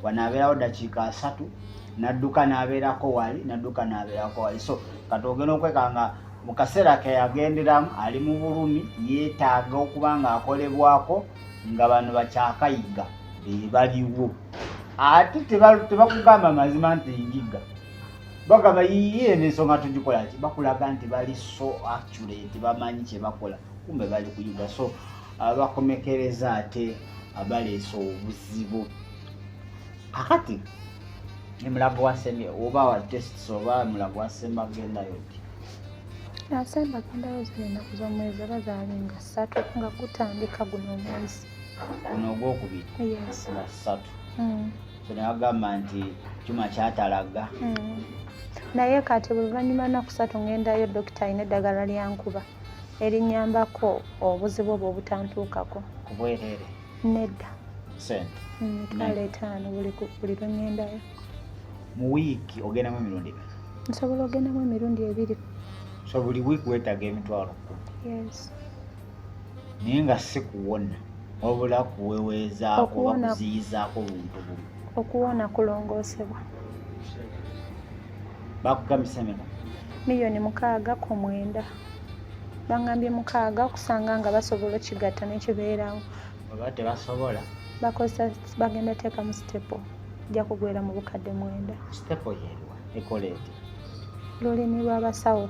[SPEAKER 1] Wano abeerawo dakiika 30, nadduka n'abeerako wali, nadduka n'abeerako wali. So kati ogenda okwekanga mu kaseera ke yagenderamu ali mu bulumi, yeetaaga okuba nga akolebwako, nga bano bakyakayiga be baliwo. Ate tebakugamba mazima nti njiga, bagamba yiye eno ensonga tugikola ki, bakulaga nti bali so accurate, bamanyi kye bakola, kumbe bali kuyiga. So abakomekereza ate abaleese obuzibu. Kakati emulago wasembye oba wa tests oba mulago wasemba gendayo ddi?
[SPEAKER 2] Nasemba gendayo ziri ennaku z'omwezi oba zaali nga 3 nga gutandika guno omwezi.
[SPEAKER 1] Guno ogwokubiri?
[SPEAKER 2] Yes.
[SPEAKER 1] Nga 3. So ne bagamba nti kyuma kyatalaga.
[SPEAKER 2] Naye kati buli luvannyuma nnaku 3 ngendayo, dokita alina eddagala lyankuba erinnyambako obuzibu obwo obutantuukako.
[SPEAKER 1] Ku bwereere?
[SPEAKER 2] Nedda.
[SPEAKER 1] Sente?
[SPEAKER 2] 50,000 buli lwe ngendayo.
[SPEAKER 1] Mu wiiki ogendamu emirundi emeka?
[SPEAKER 2] Nsobola ogendamu emirundi 2.
[SPEAKER 1] So buli wiiki weetaaga 10,000?
[SPEAKER 2] Yes.
[SPEAKER 1] Naye nga si kuwona, wabula kuweweezaako oba kuziyizaako obuntu bumu.
[SPEAKER 2] Okuwona kulongoosebwa.
[SPEAKER 1] Bakugambisa emeka?
[SPEAKER 2] 6,900,000. Bangambye 6 okusanga nga basobola okigatta n'ekibeerawo.
[SPEAKER 1] Oba tebasobola?
[SPEAKER 2] Bakozesa, bagenda teekamu staple, ejja kugwera mu 900,000.
[SPEAKER 1] Staple yeeruwa? Ekola etya?
[SPEAKER 2] Lulimi lw'abasawo.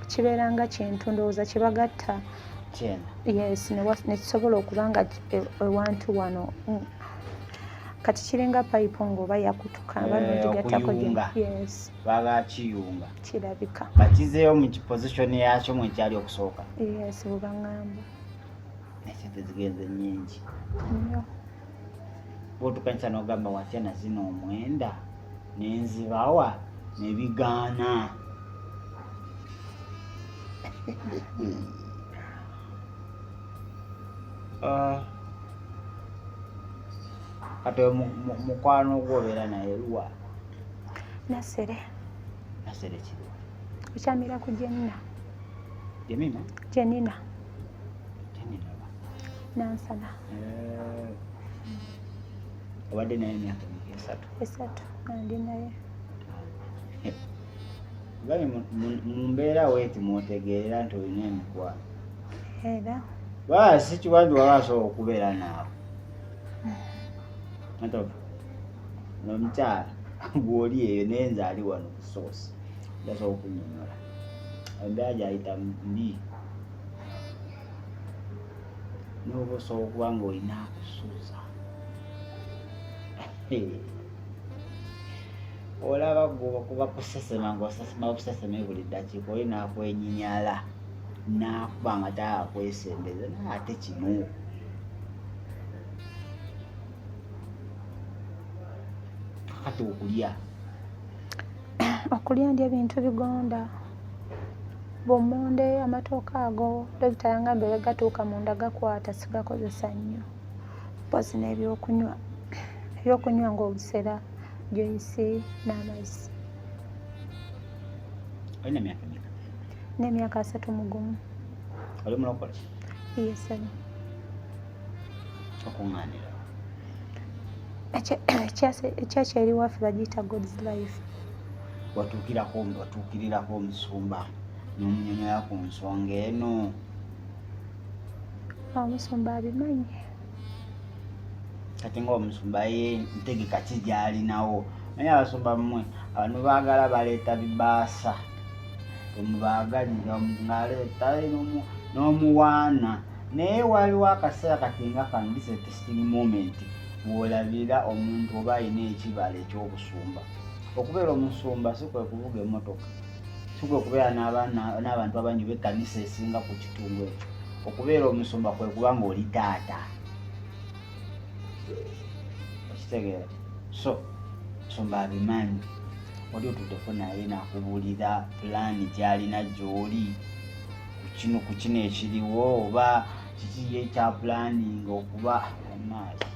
[SPEAKER 2] Kibeera nga kintu ndowooza kibagatta.
[SPEAKER 1] Kyena?
[SPEAKER 2] Yes, ne kisobola okuba nga ewantu wano. Kati kiringa payipu ng'oba yakutuka, aba n'ogigattako.
[SPEAKER 1] Okuyunga.
[SPEAKER 2] Yes.
[SPEAKER 1] Baagala kiyunga.
[SPEAKER 2] Kirabika.
[SPEAKER 1] Bakizeeyo mu position yakyo mwekyali okusooka.
[SPEAKER 2] Yes, bwe baŋŋamba.
[SPEAKER 1] Esente zigenze nnyingi.
[SPEAKER 2] Nnyo.
[SPEAKER 1] Bw'otuukanyisa n'ogamba watya na zino 9 ne nzibawa ne bigaana. Kati oyo mukwano gwo obeera naye luwa?
[SPEAKER 2] Nasere.
[SPEAKER 1] Nasere kiriwa?
[SPEAKER 2] Okyamira ku Jenina.
[SPEAKER 1] Jemima?
[SPEAKER 2] Jenina.
[SPEAKER 1] Jenina wa?
[SPEAKER 2] Nansana.
[SPEAKER 1] Obadde naye emyaka emeka? 3?
[SPEAKER 2] 3 ndi naye.
[SPEAKER 1] Gambye mu mbeera weeti mw'otegeerera nti olina emikwano.
[SPEAKER 2] Era.
[SPEAKER 1] Baa si kiba nti waba asobola okubeera naawe. Matovu, omukyala gw'oli eyo naye nze ali wano ku source. Njasobola okunnyonnyola. Embeera gy'ayita mbi. N'oba osobola okuba ng'olina akusuuza. Olaba gwe kuba kusesema ng'osesema buseseme buli ddakiika oli n'akwenyinyala n'akuba nga taakwesembeza naye ate kino. Kakati okulya?
[SPEAKER 2] Okulya ndya ebintu bigonda. Bummonde, amatooke ago, dokita yangambye bwe gatuuka munda gakwata sigakozesa nnyo. Mpozzi n'ebyokunywa. Ebyokunywa ng'obusera, juice n'amazzi.
[SPEAKER 1] Olina emyaka emeka?
[SPEAKER 2] N'emyaka 31.
[SPEAKER 1] Oli mulokole?
[SPEAKER 2] Yes, ssebo.
[SPEAKER 1] Okuŋŋaanira?
[SPEAKER 2] Ekyaki eri waffe bagiyita God's Life.
[SPEAKER 1] Watuukirirako omusumba n'omunyonyola ku nsonga eno?
[SPEAKER 2] Omusumba abimanyi.
[SPEAKER 1] Kati ng'omusumba ye ntegeka ki gy'alinawo? Naye abasumba mmwe abantu baagala baleeta bibaasa. Omubaagalira ng'aleeta n'omuwaana. Naye waliwo akaseera kati nga kano, this is a testing moment, w'olabira omuntu oba alina ekibala eky'obusumba. Okubeera omusumba si kwe kuvuga emmotoka, si kwe kubeera n'abantu abangi b'ekkanisa esinga ku kitundu ekyo. Okubeera omusumba kwe kuba ng'oli taata. Okitegeera? So, musumba abimanyi. Oli otuddeko naye n'akubuulira pulaani gy'alina gy'oli ku kino ekiriwo oba kiki ye kya pulaaninga okuba amaaso.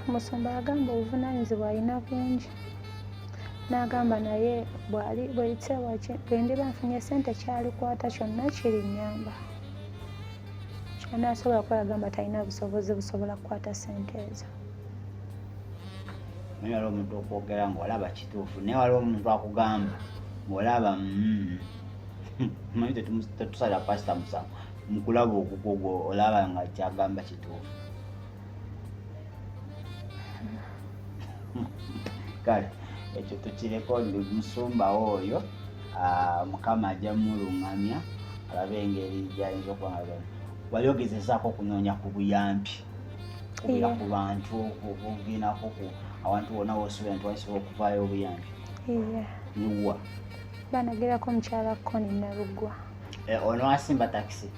[SPEAKER 2] Musumba yagamba obuvunaanyizibwa alina bungi. N'agamba naye bw'ali bwe bwe ndiba nfunye ssente kyalikwata kyonna kirinnyamba. Ky'anaasobola kuba yagamba talina busobozi busobola kukwata ssente ezo.
[SPEAKER 1] Naye waliwo omuntu okwogera ng'olaba kituufu, naye waliwo omuntu akugamba ng'olaba manyi tetusalira pasita musango mu kulaba okukwo gwe olaba nga kyagamba kituufu. Kale ekyo tukireko, musumba wo oyo Mukama ajja muluŋŋamya alabe engeri gy'ayinza okuba nga wali ogezezaako okunoonya ku buyambi. Kubira ku bantu, okugendako ku awantu wonna wosuubira nti wasobola okuvaayo obuyambi? Niwa?
[SPEAKER 2] Banagerako mukyala Koni Nalugwa.
[SPEAKER 1] Eh, ono asimba takisi?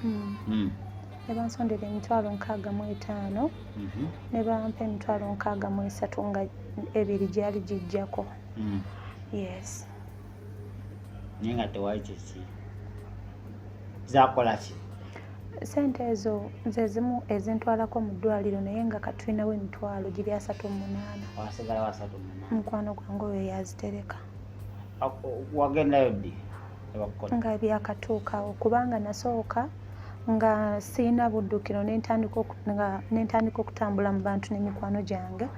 [SPEAKER 2] Ne bansondera 65000. Ne bampa 63000 nga ebiri gyali gijjako. Yes.
[SPEAKER 1] Naye nga tewali kiki zakola ki?
[SPEAKER 2] Sente ezo ze zimu ezintwalako mu ddwaliro, naye nga katulinawo emitwalo giri 38.
[SPEAKER 1] Wasigalawo 38?
[SPEAKER 2] Mukwano gwange oyo yazitereka.
[SPEAKER 1] Wagendayo ddi ebakukola?
[SPEAKER 2] Nga byakatuukawo, kubanga nasooka nga siina buddukiro, nentandika okutambula mu bantu n'emikwano gyange,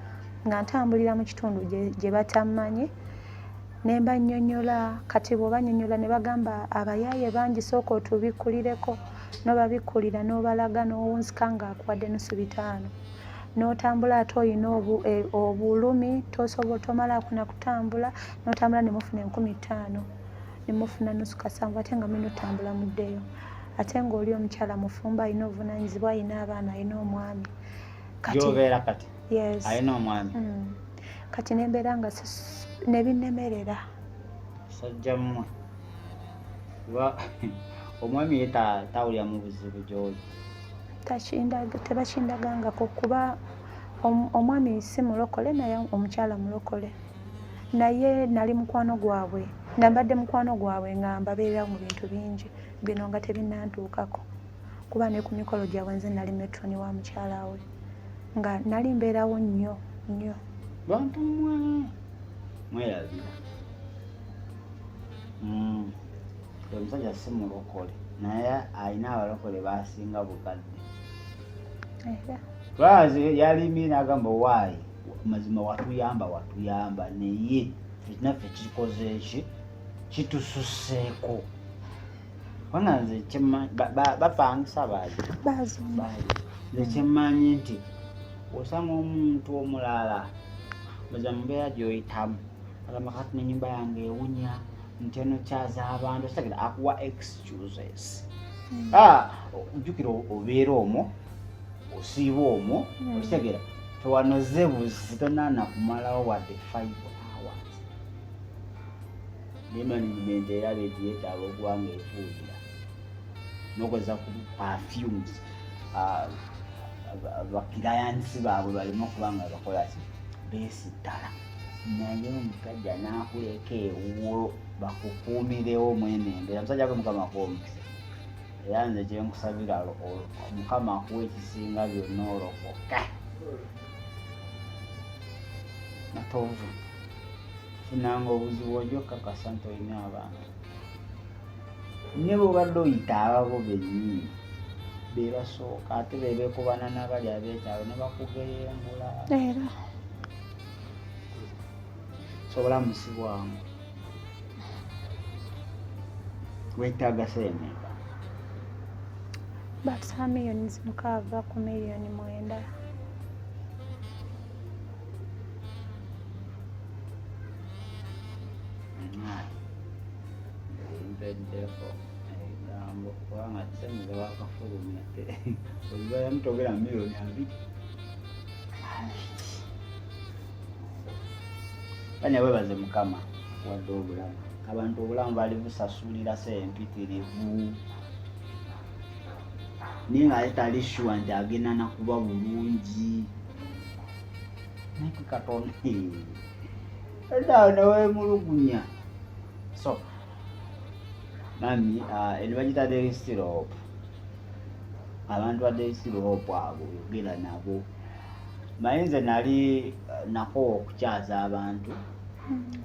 [SPEAKER 2] nga ntambulira mu kitundu gye batammanyi, ne mbannyonnyola. Kati bw'obannyonnyola ne bagamba abayaaye bangi, sooka otubikkulireko. N'obabikkulira n'obalaga n'owunzika ng'akuwadde nusu bitaano, n'otambula. Ate oyina obulumi, tosobola, tomalaako na kutambula, n'otambula ne mufuna 5000, ne mufuna nusu kasanvu, ate nga mulina otambula muddeyo, ate ng'oli omukyala mufumbo, alina obuvunaanyizibwa, alina abaana, alina omwami.
[SPEAKER 1] Kati gyobeera kati?
[SPEAKER 2] Yes.
[SPEAKER 1] Alina omwami?
[SPEAKER 2] Kati nembeera nga nebinnemerera.
[SPEAKER 1] Sajja mmwe, kuba omwami ye tawulira mu buzibu gy'oli?
[SPEAKER 2] Tebakindagangako, kuba omwami si mulokole, naye omukyala mulokole. Naye nali mukwano gwabwe, nga mbadde mukwano gwabwe, nga mbabeererawo mu bintu bingi, bino nga tebinantuukako, kuba ne ku mikolo gyabwe nze nali matron wa mukyala we, nga nali mbeerawo nnyo nnyo.
[SPEAKER 1] Bantu mmwe mwerabira. Omusajja si mulokole, naye alina abalokole basinga bukadde.
[SPEAKER 2] Era.
[SPEAKER 1] Lwazi yalimye n'agamba, waayi mazima watuyamba, watuyamba, naye naffe kikoze eki kitususeeko, kubanga nze bapangisa baali
[SPEAKER 2] Bazimba.
[SPEAKER 1] Nze kyemmanyi nti osanga omuntu omulala mazima mumbeera gy'oyitamu agamba, kati nenyumba yange ewunya, nti eno kyaza abantu, okitegera, akuwa excuses. Ah, ojjukira obeera omwo, osiiba omwo. Okitegera, tewanoze buzi, tonaana kumalawo wadde 5 hours, naye management eraba eti yeetaaga okuba nga efuuyira n'okozesa ku perfumes, baclients baabwe baleme okuba nga bakola ki, beesittala. Naye omusajja n'akuleka ewuwo bakukuumirewo mwene embeera. Musajja gwe, Mukama akuwa omukisa, era nze kyenkusabira, Mukama akuwa ekisinga byonna, olokoke. Natovu funanga obuzibu, ojja okukakasa nti olina abantu, ne bwobadde oyita ababo bennyini be basooka, ate be beekubana n'abali ab'ekyalo ne bakugeyengula.
[SPEAKER 2] Era.
[SPEAKER 1] So obulamu si bwangu. Weetaaga sente?
[SPEAKER 2] Batusaba miliyoni 6 ku miliyoni 9.
[SPEAKER 1] Mpeddeko ebigambo, kubanga sente wakafulumya olubayamu togera miliyoni 20. Bane webaze Mukama wadde obulamu. Abantu obulamu bali busasulira sente mpitirivu, naye nga ate tali sure nti agenda nakuba bulungi. Naye Katonda eddawo newemulugunya. So mami, eno bagita There Still Hope. Abantu ba There Still Hope abo yogera nabo. Manyi nze nali nakoowa okukyaza abantu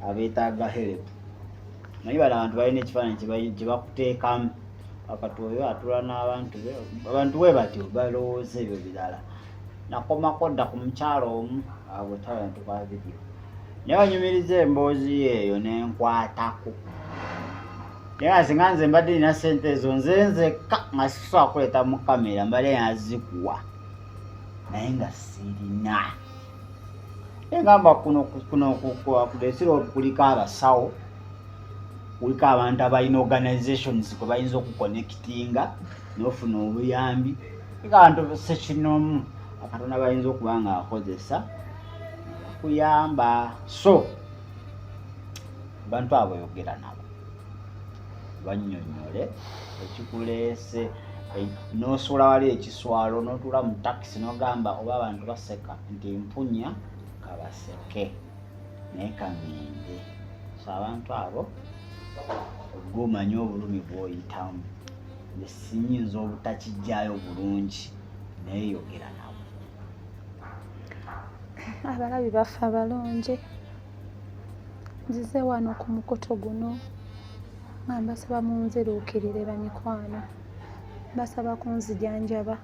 [SPEAKER 1] abeetaaga help. Manyi bano abantu balina ekifaananyi kye bakuteekamu, akati oyo atula n'abantu be, abantu bwe batyo balowooza ebyo birala. Nakomako dda ku mukyalo omu abo tawala vidiyo, naye banyumiriza emboozi ye eyo nenkwatako. Naye nga singa nze mbadde nina sente ezo nze nzekka, nga sisobola kuleeta mu kamera, mbadde nazikuwa, naye nga sirina. Engamba kuno kuno kulesiro kuliko abasawo, kuliko abantu abalina organizations kwe bayinza okuconnectinga nofuna obuyambi. Eka abantu sekinomu Katonda bayinza okuba nga akozesa kuyamba. So abantu abo yogera nabo, bannyonnyole ekikuleese, n'osuula wali ekiswalo, n'otuula mu takisi n'ogamba oba abantu baseka nti mpunya, kabaseke naye kaŋŋende. So abantu abo gwe omanyi obulumi bw'oyitamu, nze sinyinza obutakijjaayo bulungi, naye yogera nabo.
[SPEAKER 2] Abalabi baffe abalungi, nzize wano ku mukutu guno nga mbasaba munziruukirire bamikwano, mbasaba kunzijanjaba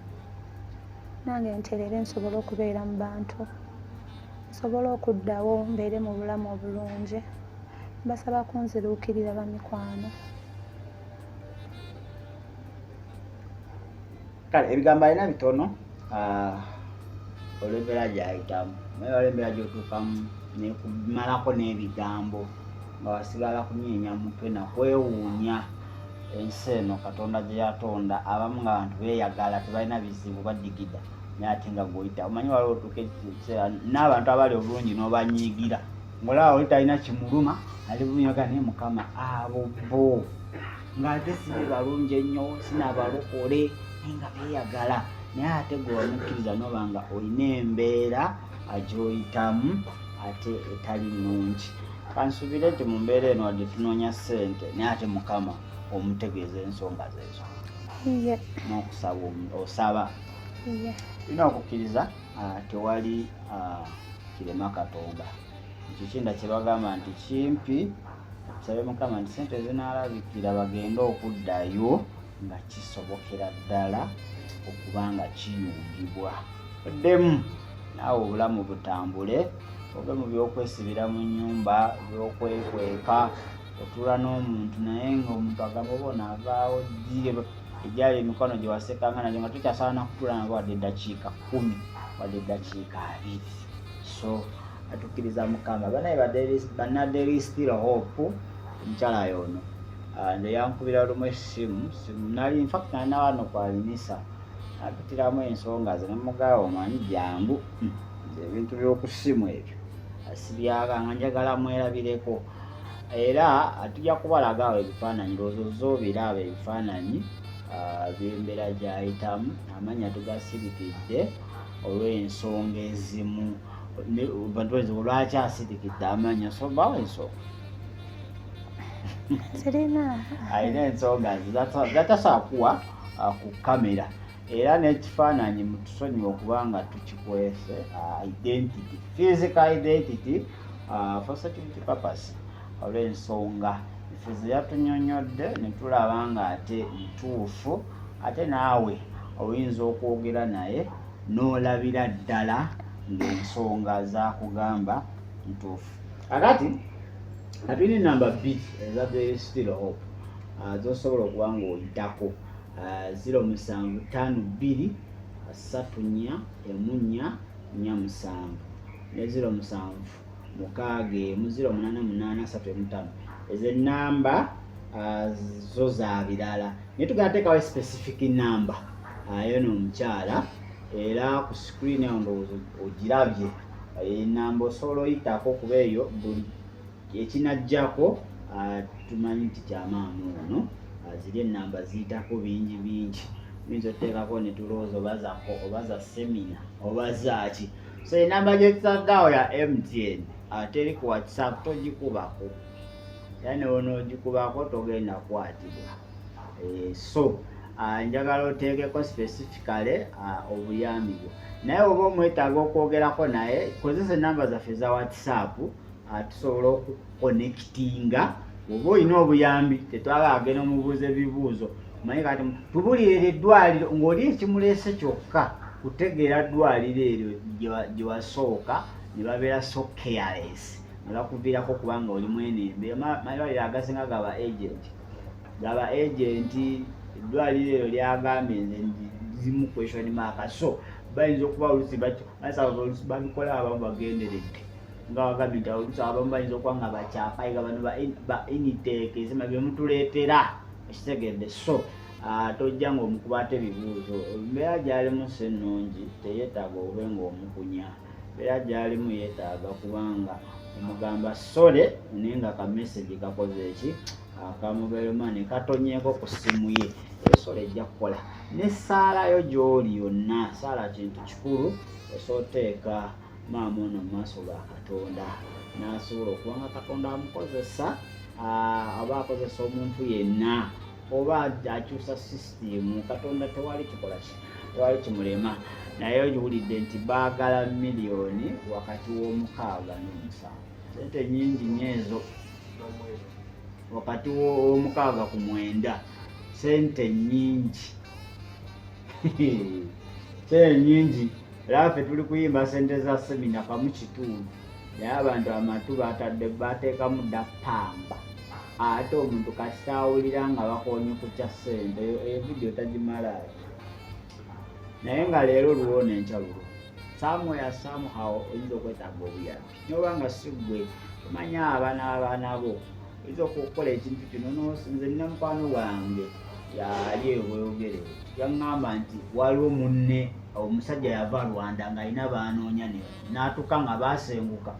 [SPEAKER 2] nange nterere nsobole okubeera mu bantu, nsobole okuddawo mbeere mu bulamu obulungi. Mbasaba kunziruukirira bamikwano.
[SPEAKER 1] Kale ebigambo alina bitono olw'embeera gy'ayitamu, naye waliwo embeera gy'otuukamu nekumalako n'ebigambo nga wasigala kunyeenya mutwe nakwewuunya ensi eno Katonda gye yatonda. Abamu nga abantu beeyagala, tebalina bizibu, badigida, naye ate nga gwoyita omanyi waliwo otuuka ekiseera n'abantu abali obulungi n'obanyiigira, ng'olaba oli talina kimuluma, ali bulungi, naye Mukama abo bo ng'ate si be balungi ennyo, sinabalokole, naye nga beeyagala, naye ate gwe wamukkiriza n'oba nga olina embeera gy'oyitamu ate etali nnungi. Kansuubire nti mu mbeera eno wadde tunoonya ssente, naye ate Mukama omutegeeza ensonga ze ezo n'okusaba osaba tulina okukkiriza, tewali kirema Katonda. Ekikinda kye bagamba nti kimpi, tusabe Mukama nti ssente zinaalabikira bagende okuddayo nga kisobokera ddala okuba nga kiyungibwa, oddemu naawe obulamu butambule, ove mu by'okwesibira mu nnyumba, by'okwekweka, otuula n'omuntu naye ng'omuntu agamba oba onaavaawo ddi, egyali emikono gye wasekanga nagyo nga tokyasobola na kutuula nabo wadde eddakiika 10, wadde eddakiika 20. So atukkiriza Mukama. Banaye banna, there is still hope. Omukyala yono nze yankubira lumu essimu, nali infact nalina wano kwalinisa, napitiramu ensonga ze nemugaba, omanyi jangu, nze ebintu by'okusimu ebyo sibyaganga, njagala mwerabireko. Era tujja kubalaga awo ebifaananyi, ndowooza ozza obiraba ebifaananyi by'embeera gy'ayitamu. Amannya tugasirikidde olw'ensonga ezimu. Bantu bayinza lwaki asirikidde amannya, so bawa ensonga.
[SPEAKER 2] Sirina.
[SPEAKER 1] Alina ensonga zatasobola kuwa ku kamera, era n'ekifaananyi mutusonyiwe okuba nga tukikwese, identity, physical identity, for security purpose, olw'ensonga ife ze yatunyonyodde ne tulaba nga ate ntuufu, ate naawe oyinza okwogera naye n'olabira ddala ng'ensonga zakugamba ntuufu. Akati atulina enamba 2 eza The Still Hope zosobola okuba ng'oyitako: 0752 34 1 47 ne 0761 088 35. Ezo enamba zo za birala, naye tugenda teekawo specific number yono omukyala, era ku screen awo ndowooza ogirabye enamba osobola oyitako, kuba eyo buli ekinajjako tumanyi nti kyamaama ono. Ziri enamba ziyitako bingi bingi, oyinza otuteekako ne tulowooza oba zako oba za semina oba zaaki. So enamba gyetutaddeawo ya MTN, ate eri ku WhatsApp, togikubako, era newonoogikubako togenda kukwatibwa. So njagala oteekeko specifically obuyambi bwo, naye oba omwetaaga okwogerako naye, kozesa enamba zaffe eza WhatsApp, tusobola okuconnectinga. Oba olina obuyambi, tetwagala agenda omubuuza ebibuuzo, omanyi kati tubulirira eddwaliro ng'oli ekimuleese kyokka kutegeera ddwaliro eryo gye wasooka, ne babeera so careless ne bakuviirako kubanga oli mwenembe. Malwaliro agasinga gaba agent, gaba agent. Eddwaliro eryo lyagambye nze zimu question mark, so bayinza okuba oluusi oluusi babikola, abamu bagenderedde nga bagambye nti oluusi abamu bayinza okuba nga bakyapayiga bano ba intake ezima byemutuleetera, ekitegedde. So Tojja ng'omukuba ate ebibuuzo. Embeera gy'alimu si nnungi, teyeetaaga obe ng'omukunya. Embeera gy'alimu yeetaaga kubanga omugamba sorry, naye nga ka message kakoze eki aka mobile money katonyeeko ku ssimu ye. Esola ejja kukola n'essaalayo gy'oli yonna. Saala kintu kikulu, osobola oteeka maama ono mu maaso ga Katonda n'asobola okuba nga Katonda amukozesa, oba akozesa omuntu yenna, oba akyusa sisitiimu. Katonda tewali kikola ki, tewali kimulema. Naye ogiwulidde nti baagala miliyoni wakati w'6 n'7, sente nyingi nnyo ezo, wakati w'6 ku 9, sente nyingi, sente nyingi. Era ffe tuli kuyimba sente za semina 1.5, naye abantu amatu batadde bateekamu dda pamba. Ate omuntu kasita awulira nga bakoonye ku kya ssente, eyo vidiyo tagimalaayo. Naye nga leero luwoona, enkya lulwo, somewhere somehow oyinza okwetaaga obuyambi, noba nga si ggwe, omanya abaana abaana bo oyinza okukola ekintu kino. Nze nina mukwano gwange yali ebweyogere, yaŋŋamba nti waliwo munne omusajja yava Rwanda ng'alina baanoonya n'atuuka nga baasenguka,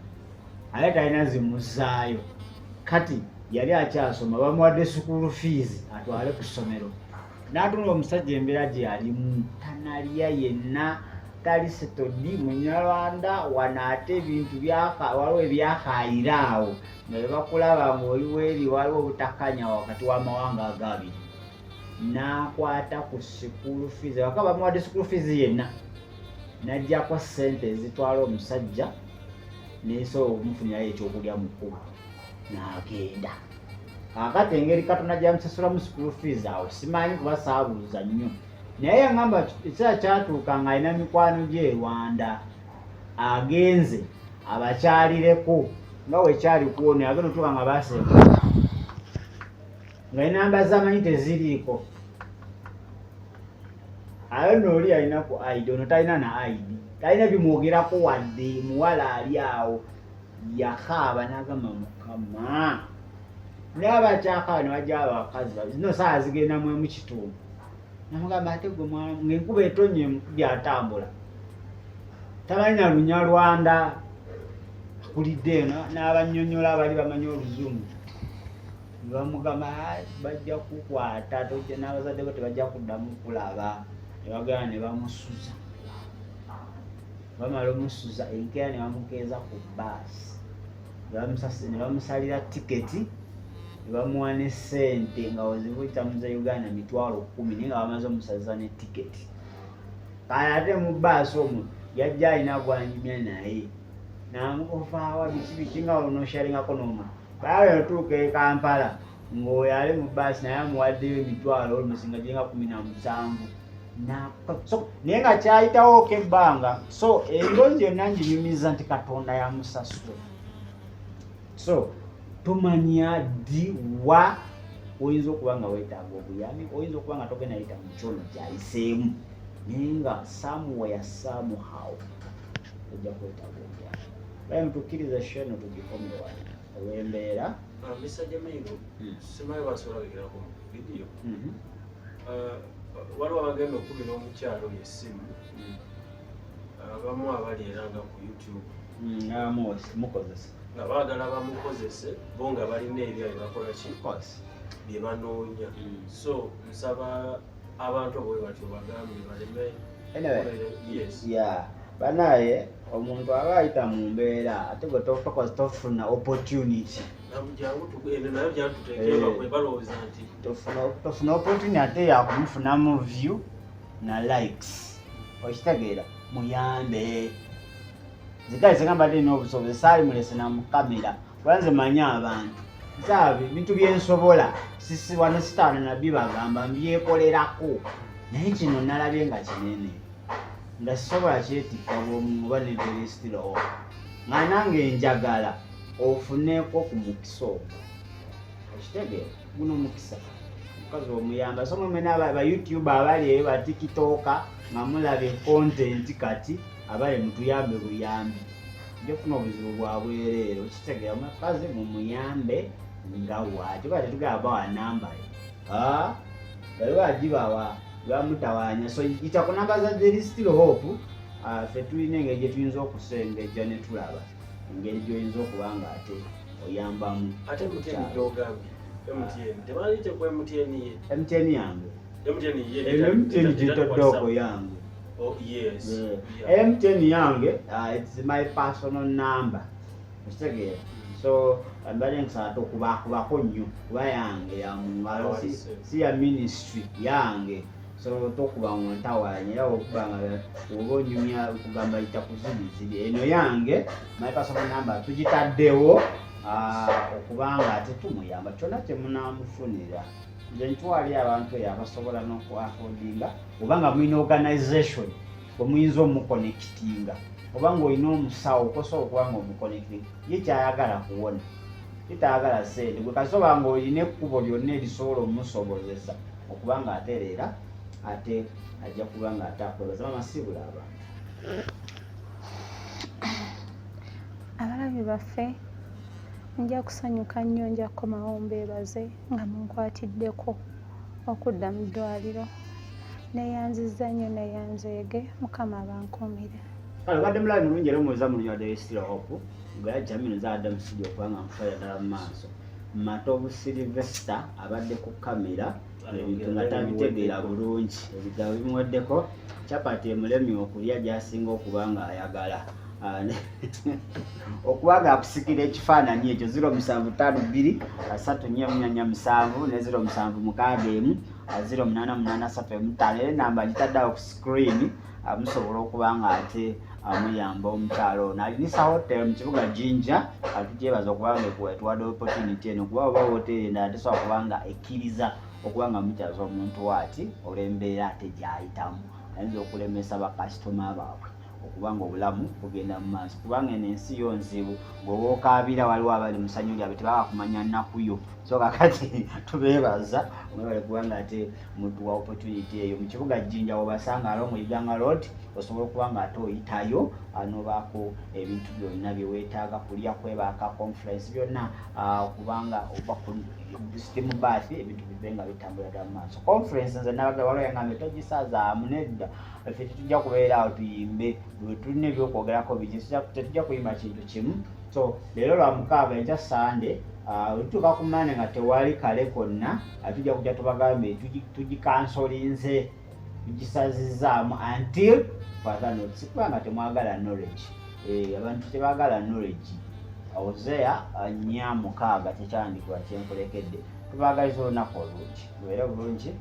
[SPEAKER 1] ate talina zimuzaayo. Kati yali akyasoma, bamuwadde school fees atwale ku ssomero, n'atunula omusajja embeera gye yalimu, tanalya yenna, tali settled, Munyarwanda wano, ate ebintu waliwo ebyakaayira awo nga bwe bakulaba ng'oli weeri, waliwo obutakkaanya wakati w'amawanga ago abiri. N'akwata ku school fees, baka bamuwadde school fees yenna, n'aggyako ssente ezitwala omusajja nesobola okumufunirayo ekyokulya mu kkubo, n'agenda. Kaakati engeri Katonda gyamusasulamu school fees awo simanyi, kuba saabuuza nnyo, naye yaŋŋamba ekiseera kyatuuka ng'alina mikwano gye e Rwanda, agenze abakyalireko nga wekyali kuwono, agenda otuuka nga basenguka nga enamba z'amanyi teziriiko. Ayo nno oli alina ku ID, ono talina na ID, talina bimwogerako wadde. Muwala ali awo yakaaba n'agamba, Mukama. Naye abakyakaaba ne bajja abakazi zino saawa zigenda mu 1.5, namugamba, ate gwe mwana, ng'enkuba etonye emukubye, atambula tamanyi na Lunyarwanda, akulidde eno n'abannyonnyola abali bamanyi Oluzungu, ne bamugamba, "Ah, bajja kukwata tojja n'abazadde bo tebajja kuddamu kulaba." Ne bagenda ne bamusuza, bamala omusuza enkeera ne bamukeeza ku baasi, ne bamusalira tiketi, ne bamuwa ne ssente nga wezibuyitamu za Uganda 100,000, naye nga bamaze omusaza ne tiketi. Kale ate mu baasi omwo yajja alina gwanyumya naye, namukovaawa biki biki nga onoshalingako n'omuntu. Baawe otuuka e Kampala ng'oyo ali mu baasi naye amuwaddeyo emitwalo olumusi nga giringa 17. So, naye nga kyayitawooko ebbanga. So emboozi yonna nginyumiza nti Katonda yamusasula. So tomanya ddi wa oyinza okuba nga weetaaga obuyambi, oyinza okuba nga togenda yita mu kyono kyayiseemu, naye nga somewhere somehow ojja kwetaaga obuyambi. Baye mutukkirize sheno tugikome wano olw'embeera.
[SPEAKER 3] Mr. Jamiru, simanyi basobola bigirako mu vidiyo. Waliwo abagenda okukubira omukyalo oyo essimu, abamu abali era nga ku YouTube.
[SPEAKER 1] Mukozesa.
[SPEAKER 3] Nga baagala bamukozese bo nga balina ebyayo bakola ki bye banoonya. So nsaba abantu abo bwe batyo bagambe baleme.
[SPEAKER 1] Anyway,
[SPEAKER 3] yes.
[SPEAKER 1] Yeah, banaye omuntu aba ayita mu mbeera, ate gwe tofuna opportunity.
[SPEAKER 3] Jangu eno nayo jangu tuteeke kwe balowooza nti
[SPEAKER 1] tofuna opportunity ate yakumufunamu view na likes, okitegeera? Muyambe. Nze singa mbadde nina obusobozi saali mulese na mu kamera, kuba nze manyi abantu nsaaba ebintu byensobola sisi wano sitaano nabbi bagamba mbyekolerako, naye kino nalabye nga kinene nga sisobola kyetikka bwomu oba neberesitirowo nga nange njagala ofuneko ku mukisa ogwo, okitegeera? Guno mukisa, omukazi omuyamba. So mwemwena ba YouTube abali eyo, ba TikToker, nga mulabye content kati abali mutuyambe buyambi, nja kufuna obuzibu bwa bwereere, okitegeera? Omukazi mumuyambe nga bwati oba tetugamba bawa namba ye. Bali bagibawa bamutawaanya. So yita ku namba za There is Still Hope. Ffe tulina engeri gye tuyinza okusengejja ne tulaba engeri gy'oyinza okuba nga ate oyambamu.
[SPEAKER 3] Ate MTN gyogambye, MTN tebalite ku MTN ye.
[SPEAKER 1] MTN yange.
[SPEAKER 3] MTN ye.
[SPEAKER 1] Eno MTN gyetaddeoko yange.
[SPEAKER 3] Oh, yes.
[SPEAKER 1] Yeah. MTN yange, it's my personal number, okitegeera? So mbadde nkusaba tokubakubako nnyo kuba yange ya mungalo, si ya ministry yange. So tokuba ngo ntawaanya, era okuba nga oba onyumya kugamba yita kuzibiziri. Eno yange, my personal number, tugitaddewo okubanga ate tumuyamba kyonna kye munaamufunira. Nze ntwali abantu eyo abasobola n'okuaffordinga, oba nga mulina organization omuyinza omuconnectinga, oba ng'olina omusawo kosobola okuba nga omuconnectinga. Ye kyayagala kuwona, ye tayagala sente. Gwe kasoba ng'olina ekkubo lyonna erisobola omusobozesa okuba nga atereera, ate ajja kuba nga ate akwebaza. Mama, siibula abantu.
[SPEAKER 2] Abalabi baffe, nja kusanyuka nnyo, nja kukomawo mbeebaze nga munkwatiddeko okudda mu ddwaliro. Neeyanzizza nnyo, neeyanzeege. Mukama abankuumire.
[SPEAKER 1] Kale obadde mulabi mulungi era omuweza mulungi wa There is Still Hope. Nga Jamino zaadde mu studio okubanga nkutwalira ddala mu maaso. Matovu Sylvester abadde ku kamera, ebintu nga tabitegeera bulungi, ebigambo bimuweddeko, chapati emulemye okulya gy'asinga okuba nga ayagala. Okuba nga akusikira ekifaananyi ekyo 0752 3447 ne 0761 088315. Era enamba gitadde awo ku screen, musobola okuba nga ate amuyamba omukyalo ono. Alinisa Hotel mu kibuga Jinja, tugyebaza okuba nga etuwadde opportunity eno, kuba oba woteeri endala tesobola kuba nga ekkiriza okuba nga mukyaza omuntu waati olw'embeera ate gy'ayitamu, ayinza okulemesa bakasitoma baabwe okuba nga obulamu bugenda mu maaso, kubanga eno ensi yo nzibu. Bw'oba okaabira waliwo abali mu ssanyu lyabwe, tebaba kumanya nnaku yo. So kakati tubeebaza, mwebale kubanga ate mutuwa opportunity eyo. Mu kibuga Jinja wobasanga along Iganga Road, osobola okuba nga ate oyitayo nobaako ebintu byonna bye weetaaga, kulya, kwebaka, conference byonna, kubanga oba ku steam bath, ebintu bibe nga bitambula ddala mu maaso. Conference nze nabaga waliwo yangambye togisazaamu. Nedda, ffe tetujja kubeera awo tuyimbe, bwe tulina ebyokwogerako bingi, tetujja kuyimba kintu kimu. So leero lwa mukaaga, enkya Sande wetutuuka ku Mande nga tewali kale konna, tujja kujja tubagambe tugikansolinze, tugisazizaamu until further notice, kubanga temwagala knowledge. Abantu tebaagala knowledge. Hosea 4:6 kyekyandikibwa kyenkulekedde. Tubaagaliza olunaku olungi, mubeere bulungi.